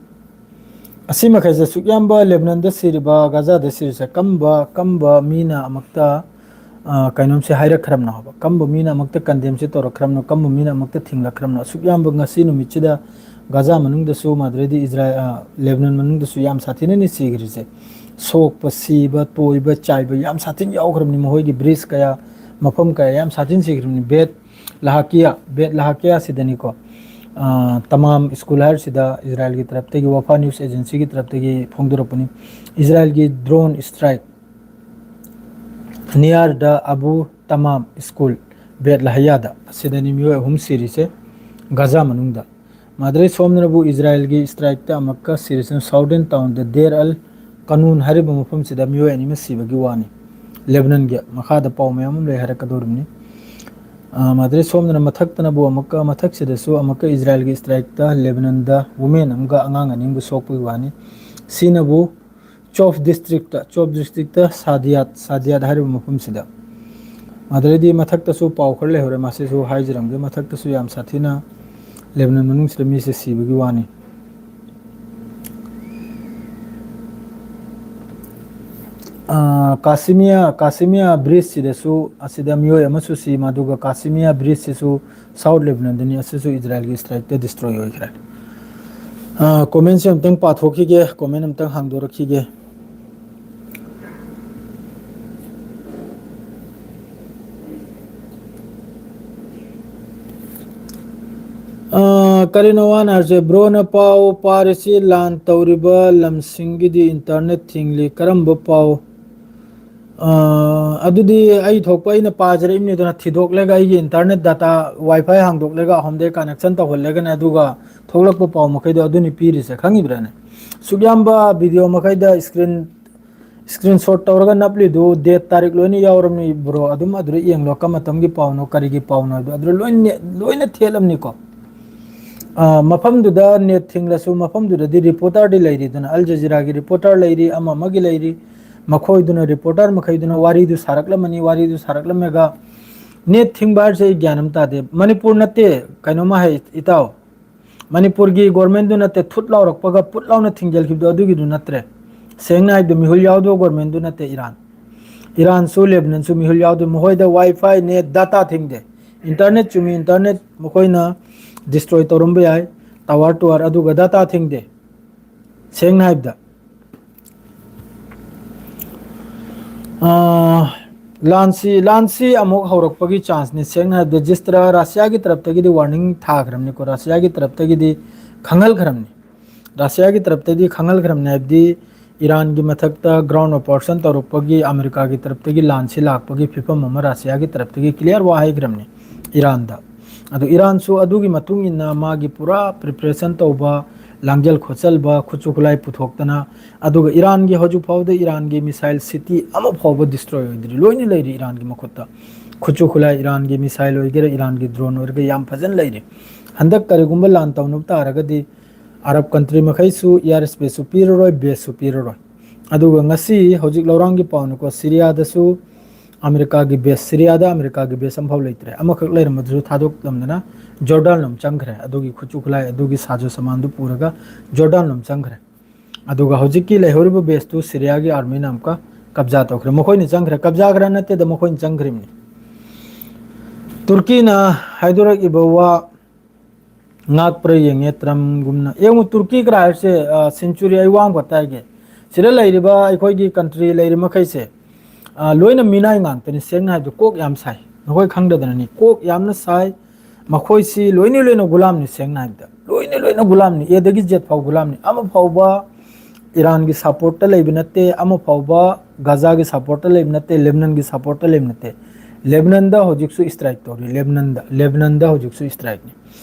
ꯑꯁꯤ ꯃꯈꯩꯁꯦ ꯑꯁꯨꯛ ꯌꯥꯝꯕ ꯂꯦꯕꯅꯟꯗ ꯁꯤꯔꯤꯕ, ꯒꯥꯖꯥꯗ ꯁꯤꯔꯤꯁꯦ ꯀꯝꯕ, ꯀꯝꯕ ꯃꯤꯅ ꯑꯃꯨꯛꯇ, ꯑ, ꯀꯩꯅꯣꯝꯁꯦ ꯍꯥꯏꯔꯛꯈ꯭ꯔꯕꯅꯣ ꯍꯥꯏꯕ? ꯀꯝꯕ ꯃꯤꯅ ꯑꯃꯨꯛꯇ condemnꯁꯦ ꯇꯧꯔꯛꯈ꯭ꯔꯕꯅꯣ? ꯀꯝꯕ ꯃꯤꯅ ꯑꯃꯨꯛꯇ ꯊꯤꯡꯂꯛꯈ꯭ꯔꯕꯅꯣ? ꯑꯁꯨꯛ ꯌꯥꯝꯕ ꯉꯁꯤ ꯅꯨꯃꯤꯠꯁꯤꯗ ꯒꯥꯖꯥ ꯃꯅꯨꯡꯗꯁꯨ, ꯃꯥꯗ꯭ꯔꯦꯗꯤ ꯏꯖꯔꯥꯏꯜ, ꯑ, ꯂꯦꯕꯅꯟ ꯃꯅꯨꯡꯗꯁꯨ ꯌꯥꯝ ꯁꯥꯊꯤꯅꯅꯤ ꯁꯤꯈ꯭ꯔꯤꯁꯦ꯫ ꯁꯣꯛꯄ, ꯁꯤꯕ, ꯇꯣꯏꯕ, ꯆꯥꯏꯕ ꯌꯥꯝ ꯁꯥꯊꯤꯅ ꯌꯥꯎꯈ꯭ꯔꯕꯅꯤ꯫ ꯃꯈꯣꯏꯒꯤ bridge ꯀꯌꯥ, ꯃꯐꯝ ꯀꯌꯥ ꯌꯥꯝ ꯁꯥꯊꯤꯅ ꯁꯤꯈ꯭ꯔꯕꯅꯤ꯫ ꯕꯦꯠ ꯂꯍꯥꯀꯤꯌꯥ, ꯕꯦꯠ ꯂꯍꯥꯀꯤꯌꯥ ꯁꯤꯗꯅꯤꯀꯣ꯫ ꯑ, ꯇꯃꯥꯝ ꯁ꯭ꯀꯨꯜ ꯍꯥꯏꯔꯤꯁꯤꯗ ꯏꯖꯔꯥꯏꯜꯒꯤ ꯇꯔꯞꯇꯒꯤ, ꯋꯥꯐꯥ news agencyꯒꯤ ꯇꯔꯞꯇꯒꯤ ꯐꯣꯡꯗꯣꯔꯛꯄꯅꯤ꯫ ꯏꯖꯔꯥꯏꯜꯒꯤ drone strike near the Abu Tamam school, Beit ꯂꯍꯌꯥꯗ꯫ ꯑꯁꯤꯗꯅꯤ ꯃꯤꯑꯣꯏ ꯑꯍꯨꯝ ꯁꯤꯔꯤꯁꯦ ꯒꯥꯖꯥ ꯃꯅꯨꯡꯗ꯫ ꯃꯥꯗ꯭ꯔꯦ ꯁꯣꯝꯅꯕꯨ ꯏꯖꯔꯥꯏꯜꯒꯤ strikeꯇ ꯑꯃꯨꯛꯀ ꯁꯤꯔꯤꯁꯤꯅ southern townꯗ ꯗꯦꯔ ꯑꯜ ꯀꯅꯨꯟ ꯍꯥꯏꯔꯤꯕ ꯃꯐꯝꯁꯤꯗ ꯃꯤꯑꯣꯏ ꯑꯅꯤ ꯑꯃ ꯁꯤꯕꯒꯤ ꯋꯥꯅꯤ꯫ ꯂꯦꯕꯅꯟꯒꯤ ꯃꯈꯥꯗ ꯄꯥꯎ ꯃꯌꯥꯝ ꯑꯃ ꯂꯩ, ꯍꯥꯏꯔꯛꯀꯗꯧꯔꯤꯕꯅꯤ꯫ ꯑ, ꯃꯥꯗ꯭ꯔꯦ ꯁꯣꯝꯗꯅ ꯃꯊꯛꯇꯅꯕꯨ ꯑꯃꯨꯛꯀ, ꯃꯊꯛꯁꯤꯗꯁꯨ ꯑꯃꯨꯛꯀ ꯏꯖꯔꯥꯏꯜꯒꯤ strikeꯇ ꯂꯦꯕꯅꯟꯗ women ꯑꯃꯒ ꯑꯉꯥꯡ ꯑꯅꯤ ꯑꯃꯒ ꯁꯣꯛꯄꯒꯤ ꯋꯥꯅꯤ꯫ ꯁꯤꯅꯕꯨ ꯆꯣꯞ districtꯇ, ꯆꯣꯞ districtꯇ ꯁꯥꯗꯤꯌꯥꯠ, ꯁꯥꯗꯤꯌꯥꯠ ꯍꯥꯏꯔꯤꯕ ꯃꯐꯝꯁꯤꯗ꯫ ꯑꯗꯩꯗꯤ ꯃꯊꯛꯇꯁꯨ ꯄꯥꯎ ꯈꯔ ꯂꯩꯍꯧꯔꯦ, ꯃꯁꯤꯁꯨ ꯍꯥꯏꯖꯔꯝꯒꯦ꯫ ꯃꯊꯛꯇꯁꯨ ꯌꯥꯝ ꯁꯥꯊꯤꯅ ꯂꯦꯕꯅꯟ ꯃꯅꯨꯡꯁꯤꯗ ꯃꯤꯁꯦ ꯁꯤꯕꯒꯤ ꯋꯥꯅꯤ꯫ ꯑꯥ, ꯀꯥꯁꯤꯃꯤꯌꯥ, ꯀꯥꯁꯤꯃꯤꯌꯥ ꯕ꯭ꯔꯤꯖꯁꯤꯗꯁꯨ ꯑꯁꯤꯗ ꯃꯤꯑꯣꯏ ꯑꯃꯁꯨ ꯁꯤ, ꯃꯗꯨꯒ ꯀꯥꯁꯤꯃꯤꯌꯥ ꯕ꯭ꯔꯤꯖꯁꯤꯁꯨ ꯁꯥꯎꯠ ꯂꯦꯕꯅꯟꯗꯅꯤ, ꯑꯁꯤꯁꯨ ꯏꯖꯔꯥꯏꯜꯒꯤ ꯏꯁꯇ꯭ꯔꯥꯏꯛꯇ ꯗꯤꯁꯇ꯭ꯔꯣꯏ ꯑꯣꯏꯈ꯭ꯔꯦ꯫ ꯑꯥ, ꯀꯣꯃꯦꯟꯁꯦ ꯑꯝꯇꯪ ꯄꯥꯊꯣꯛꯈꯤꯒꯦ, ꯀꯣꯃꯦꯟ ꯑꯝꯇꯪ ꯍꯥꯡꯗꯣꯔꯛꯈꯤꯒꯦ꯫ ꯑꯥ, ꯀꯔꯤꯅꯣ ꯋꯥꯅ ꯍꯥꯏꯔꯤꯁꯦ? ꯕ꯭ꯔꯣꯅ ꯄꯥꯎ ꯄꯥꯔꯤꯁꯤ ꯂꯥꯟ ꯇꯧꯔꯤꯕ ꯂꯝꯁꯤꯡꯒꯤꯗꯤ ꯏꯟꯇꯔꯅꯦꯠ ꯊꯤꯡꯂꯤ꯫ ꯀꯔꯝꯕ ꯄꯥꯎ? ꯑꯥ, ꯑꯗꯨꯗꯤ ꯑꯩ ꯊꯣꯛꯄ ꯑꯩꯅ ꯄꯥꯖꯔꯛꯏꯕꯅꯤꯗꯅ, ꯊꯤꯗꯣꯛꯂꯒ ꯑꯩꯒꯤ ꯏꯟꯇꯔꯅꯦꯠ ꯗꯥꯇꯥ ꯋꯥꯏꯐꯥꯏ ꯍꯥꯡꯗꯣꯛꯂꯒ ꯑꯍꯣꯝꯗꯩ ꯀꯅꯦꯛꯁꯟ ꯇꯧꯍꯜꯂꯒꯅꯦ, ꯑꯗꯨꯒ ꯊꯣꯛꯂꯛꯄ ꯄꯥꯎ ꯃꯈꯩꯗꯣ ꯑꯗꯨꯅꯤ ꯄꯤꯔꯤꯁꯦ, ꯈꯪꯉꯤꯕ꯭ꯔꯥꯅꯦ? ꯁꯨꯛ ꯌꯥꯝꯕ ꯚꯤꯗꯤꯑꯣ ꯃꯈꯩꯗ ꯏꯁꯀ꯭ꯔꯤꯟ ꯏꯁꯀ꯭ꯔꯤꯟ ꯁꯣꯠ ꯇꯧꯔꯒ ꯅꯞꯂꯤꯗꯨ ꯗꯦꯠ ꯇꯥꯔꯤꯛ ꯂꯣꯏꯅ ꯌꯥꯎꯔꯝꯅꯤ ꯕ꯭ꯔꯣ, ꯑꯗꯨꯝ ꯑꯗꯨꯗ ꯌꯦꯡꯂꯣ, ꯀꯔꯝꯕ ꯃꯇꯝꯒꯤ ꯄꯥꯎꯅꯣ, ꯀꯔꯤꯒꯤ ꯄꯥꯎꯅꯣ ꯍꯥꯏꯕꯗꯣ ꯑꯗꯨꯗ ꯂꯣꯏꯅ, ꯂꯣꯏꯅ ꯊꯦꯠꯂꯝꯅꯤꯀꯣ꯫ ꯑꯥ, ꯃꯐꯝꯗꯨꯗ ꯅꯦꯠ ꯊꯤꯡꯂꯁꯨ ꯃꯐꯝꯗꯨꯗꯗꯤ ꯔꯤꯄꯣꯔꯇꯔꯗꯤ ꯂꯩꯔꯤꯗꯅ, ꯑꯜ ꯖꯖꯤꯔꯥꯒꯤ ꯔꯤꯄꯣꯔꯇꯔ ꯂꯩꯔꯤ, ꯑꯃ ꯑꯃꯒꯤ ꯂꯩꯔꯤ, ꯃꯈꯣꯏꯗꯨꯅ, ꯔꯤꯄꯣꯔꯇꯔ ꯃꯈꯩꯗꯨꯅ ꯋꯥꯔꯤꯗꯨ ꯁꯥꯔꯛꯂꯝꯃꯅꯤ, ꯋꯥꯔꯤꯗꯨ ꯁꯥꯔꯛꯂꯝꯃꯒ ꯅꯦꯠ ꯊꯤꯡꯕ ꯍꯥꯏꯔꯤꯁꯦ ꯑꯩ ꯒ꯭ꯌꯥꯟ ꯑꯃ ꯇꯥꯗꯦ꯫ ꯃꯅꯤꯄꯨꯔ ꯅꯠꯇꯦ, ꯀꯩꯅꯣꯝꯃ ꯍꯥꯏ ꯏꯇꯥꯎ, ꯃꯅꯤꯄꯨꯔꯒꯤ ꯒꯣꯔꯃꯦꯟꯗꯨ ꯅꯠꯇꯦ, ꯊꯨꯠ ꯂꯥꯎꯔꯛꯄꯒ ꯄꯨꯠ ꯂꯥꯎꯅ ꯊꯤꯡꯖꯤꯜꯈꯤꯕꯗꯣ ꯑꯗꯨꯒꯤꯗꯨ ꯅꯠꯇ꯭ꯔꯦ꯫ ꯁꯦꯡꯅ ꯍꯥꯏꯕꯗ ꯃꯤꯍꯨꯜ ꯌꯥꯎꯗꯕ ꯒꯣꯔꯃꯦꯟꯗꯨ ꯅꯠꯇꯦ ꯏꯔꯥꯟ꯫ ꯏꯔꯥꯟꯁꯨ ꯂꯦꯕꯅꯟꯁꯨ ꯃꯤꯍꯨꯜ ꯌꯥꯎꯗꯦ꯫ ꯃꯈꯣꯏꯗ ꯋꯥꯏꯐꯥꯏ, ꯅꯦꯠ, ꯗꯥꯇꯥ ꯊꯤꯡꯗꯦ꯫ ꯏꯟꯇꯔꯅꯦꯠ ꯆꯨꯝꯃꯤ, ꯏꯟꯇꯔꯅꯦꯠ ꯃꯈꯣꯏꯅ ꯗꯤꯁꯇ꯭ꯔꯣꯏ ꯇꯧꯔꯝꯕ ꯌꯥꯏ, ꯇꯥꯋꯔ ꯇꯨꯋꯥꯔ, ꯑꯗꯨꯒ ꯗꯥꯇꯥ ꯊꯤꯡꯗꯦ꯫ ꯁꯦꯡꯅ ꯍꯥꯏꯕꯗ, ꯑꯥ, ꯂꯥꯟꯁꯤ, ꯂꯥꯟꯁꯤ ꯑꯃꯨꯛ ꯍꯧꯔꯛꯄꯒꯤ ꯆꯥꯟꯁꯅꯤ꯫ ꯁꯦꯡꯅ ꯍꯥꯏꯕꯗ, ꯖꯤꯁꯇ꯭ꯔꯥ ꯔꯁꯤꯌꯥꯒꯤ ꯇꯔꯞꯇꯒꯤꯗꯤ ꯋꯥꯔꯅꯤꯡ ꯊꯥꯈ꯭ꯔꯕꯅꯤꯀꯣ, ꯔꯁꯤꯌꯥꯒꯤ ꯇꯔꯞꯇꯒꯤꯗꯤ ꯈꯪꯍꯜꯈ꯭ꯔꯕꯅꯤ꯫ ꯔꯁꯤꯌꯥꯒꯤ ꯇꯔꯞꯇꯒꯤ ꯈꯪꯍꯜꯈ꯭ꯔꯕꯅꯤ ꯍꯥꯏꯕꯗꯤ, ꯏꯔꯥꯟꯒꯤ ꯃꯊꯛꯇ ꯒ꯭ꯔꯥꯎꯟ ꯑꯣꯄꯔꯦꯁꯟ ꯇꯧꯔꯛꯄꯒꯤ ꯑꯃꯦꯔꯤꯀꯥꯒꯤ ꯇꯔꯞꯇꯒꯤ ꯂꯥꯟꯁꯤ ꯂꯥꯛꯄꯒꯤ ꯐꯤꯕꯝ ꯑꯃ ꯔꯁꯤꯌꯥꯒꯤ ꯇꯔꯞꯇꯒꯤ ꯀ꯭ꯂꯤꯌꯥꯔ ꯋꯥ ꯍꯥꯏꯈ꯭ꯔꯕꯅꯤ ꯏꯔꯥꯟꯗ꯫ ꯑꯗꯨ ꯏꯔꯥꯟꯁꯨ ꯑꯗꯨꯒꯤ ꯃꯇꯨꯡ ꯏꯟꯅ ꯃꯥꯒꯤ ꯄꯨꯔꯥ ꯄ꯭ꯔꯤꯄꯦꯔꯦꯁꯟ ꯇꯧꯕ, ꯂꯥꯡꯖꯦꯜ ꯈꯣꯠꯆꯜꯕ, ꯈꯨꯠꯁꯨ ꯈꯨꯠꯂꯥꯏ ꯄꯨꯊꯣꯛꯇꯅ, ꯑꯗꯨꯒ ꯏꯔꯥꯟꯒꯤ, ꯍꯧꯖꯤꯛ ꯐꯥꯎꯕꯗ ꯏꯔꯥꯟꯒꯤ ꯃꯤꯁꯥꯏꯜ ꯁꯤꯇꯤ ꯑꯃ ꯐꯥꯎꯕ ꯗꯤꯁꯇ꯭ꯔꯣꯏ ꯑꯣꯏꯗ꯭ꯔꯤ, ꯂꯣꯏꯅ ꯂꯩꯔꯤ ꯏꯔꯥꯟꯒꯤ ꯃꯈꯨꯠꯇ꯫ ꯈꯨꯠꯁꯨ ꯈꯨꯠꯂꯥꯏ, ꯏꯔꯥꯟꯒꯤ ꯃꯤꯁꯥꯏꯜ ꯑꯣꯏꯒꯦꯔꯥ, ꯏꯔꯥꯟꯒꯤ ꯗ꯭ꯔꯣꯟ ꯑꯣꯏꯒꯦꯔꯥ, ꯌꯥꯝ ꯐꯖꯅ ꯂꯩꯔꯤ꯫ ꯍꯟꯗꯛ ꯀꯔꯤꯒꯨꯝꯕ ꯂꯥꯟ ꯇꯧꯅꯕ ꯇꯥꯔꯒꯗꯤ, ꯑꯔꯕ ꯀꯟꯇ꯭ꯔꯤ ꯃꯈꯩꯁꯨ ꯏꯌꯥꯔ ꯁ꯭ꯄꯦꯁꯁꯨ ꯄꯤꯔꯔꯣꯏ, ꯕꯦꯁꯁꯨ ꯄꯤꯔꯔꯣꯏ꯫ ꯑꯗꯨꯒ ꯉꯁꯤ ꯍꯧꯖꯤꯛ ꯂꯧꯔꯥꯡꯒꯤ ꯄꯥꯎꯅꯤꯀꯣ, ꯁꯤꯔꯤꯌꯥꯗꯁꯨ ꯑꯃꯦꯔꯤꯀꯥꯒꯤ ꯕꯦꯁ, ꯁꯤꯔꯤꯌꯥꯗ ꯑꯃꯦꯔꯤꯀꯥꯒꯤ ꯕꯦꯁ ꯑꯃꯐꯥꯎ ꯂꯩꯇ꯭ꯔꯦ꯫ ꯑꯃꯈꯛ ꯂꯩꯔꯝꯕꯗꯨꯁꯨ ꯊꯥꯗꯣꯛꯂꯝꯗꯅ ꯖꯣꯔꯗꯥꯟ ꯂꯣꯝ ꯆꯪꯈ꯭ꯔꯦ꯫ ꯑꯗꯨꯒꯤ ꯈꯨꯠꯁꯨ ꯈꯨꯠꯂꯥꯏ, ꯑꯗꯨꯒꯤ ꯁꯥꯖꯣ ꯁꯃꯥꯟꯗꯨ ꯄꯨꯔꯒ ꯖꯣꯔꯗꯥꯟ ꯂꯣꯝ ꯆꯪꯈ꯭ꯔꯦ꯫ ꯑꯗꯨꯒ ꯍꯧꯖꯤꯛꯀꯤ ꯂꯩꯍꯧꯔꯤꯕ ꯕꯦꯁꯇꯨ ꯁꯤꯔꯤꯌꯥꯒꯤ ꯑꯥꯔꯃꯤꯅ ꯑꯃꯨꯛꯀ ꯀꯕꯖꯥ ꯇꯧꯈ꯭ꯔꯦ꯫ ꯃꯈꯣꯏꯅ ꯆꯪꯈ꯭ꯔꯦ, ꯀꯕꯖꯥ ꯈꯔ ꯅꯠꯇꯦꯗ, ꯃꯈꯣꯏꯅ ꯆꯪꯈ꯭ꯔꯤꯕꯅꯤ꯫ ꯇꯨꯔꯀꯤꯅ ꯍꯥꯏꯗꯣꯔꯛꯏꯕ ꯋꯥ ꯉꯥꯛꯄ꯭ꯔꯥ ꯌꯦꯡꯉꯦ ꯇ꯭ꯔꯝꯒꯨꯝꯅ꯫ ꯌꯦꯡꯉꯨ, ꯇꯨꯔꯀꯤ ꯀꯔꯥꯏ ꯍꯥꯏꯕꯁꯦ, ꯑ, ꯁꯦꯟꯆꯨꯔꯤ ꯑꯩ ꯋꯥ ꯑꯃꯈꯛꯇ ꯍꯥꯏꯒꯦ꯫ ꯁꯤꯗ ꯂꯩꯔꯤꯕ ꯑꯩꯈꯣꯏꯒꯤ ꯀꯟꯇ꯭ꯔꯤ ꯂꯩꯔꯤ ꯃꯈꯩꯁꯦ, ꯑ, ꯂꯣꯏꯅ ꯃꯤꯅꯥꯏ ꯉꯥꯛꯇꯅꯤ꯫ ꯁꯦꯡꯅ ꯍꯥꯏꯕꯗ ꯀꯣꯛ ꯌꯥꯝ ꯁꯥꯏ꯫ ꯅꯈꯣꯏ ꯈꯪꯗꯗꯅꯅꯤ꯫ ꯀꯣꯛ ꯌꯥꯝꯅ ꯁꯥꯏ꯫ ꯃꯈꯣꯏꯁꯤ ꯂꯣꯏꯅ ꯂꯣꯏꯅ ꯒꯨꯂꯥꯝꯅꯤ꯫ ꯁꯦꯡꯅ ꯍꯥꯏꯕꯗ ꯂꯣꯏꯅ ꯂꯣꯏꯅ ꯒꯨꯂꯥꯝꯅꯤ꯫ ꯑꯦꯗꯒꯤ ꯖꯦꯠ ꯐꯥꯎ ꯒꯨꯂꯥꯝꯅꯤ꯫ ꯑꯃ ꯐꯥꯎꯕ ꯏꯔꯥꯟꯒꯤ ꯁꯄꯣꯔꯠꯇ ꯂꯩꯕ ꯅꯠꯇꯦ꯫ ꯑꯃ ꯐꯥꯎꯕ ꯒꯥꯖꯥꯒꯤ ꯁꯄꯣꯔꯠꯇ ꯂꯩꯕ ꯅꯠꯇꯦ꯫ ꯂꯦꯕꯅꯟꯒꯤ ꯁꯄꯣꯔꯠꯇ ꯂꯩꯕ ꯅꯠꯇꯦ꯫ ꯂꯦꯕꯅꯟꯗ ꯍꯧꯖꯤꯛꯁꯨ ꯏꯁꯇ꯭ꯔꯥꯏꯛ ꯇꯧꯔꯤ꯫ ꯂꯦꯕꯅꯟꯗ, ꯂꯦꯕꯅꯟꯗ ꯍꯧꯖꯤꯛꯁꯨ ꯏꯁꯇ꯭ꯔꯥꯏꯛꯅꯤ꯫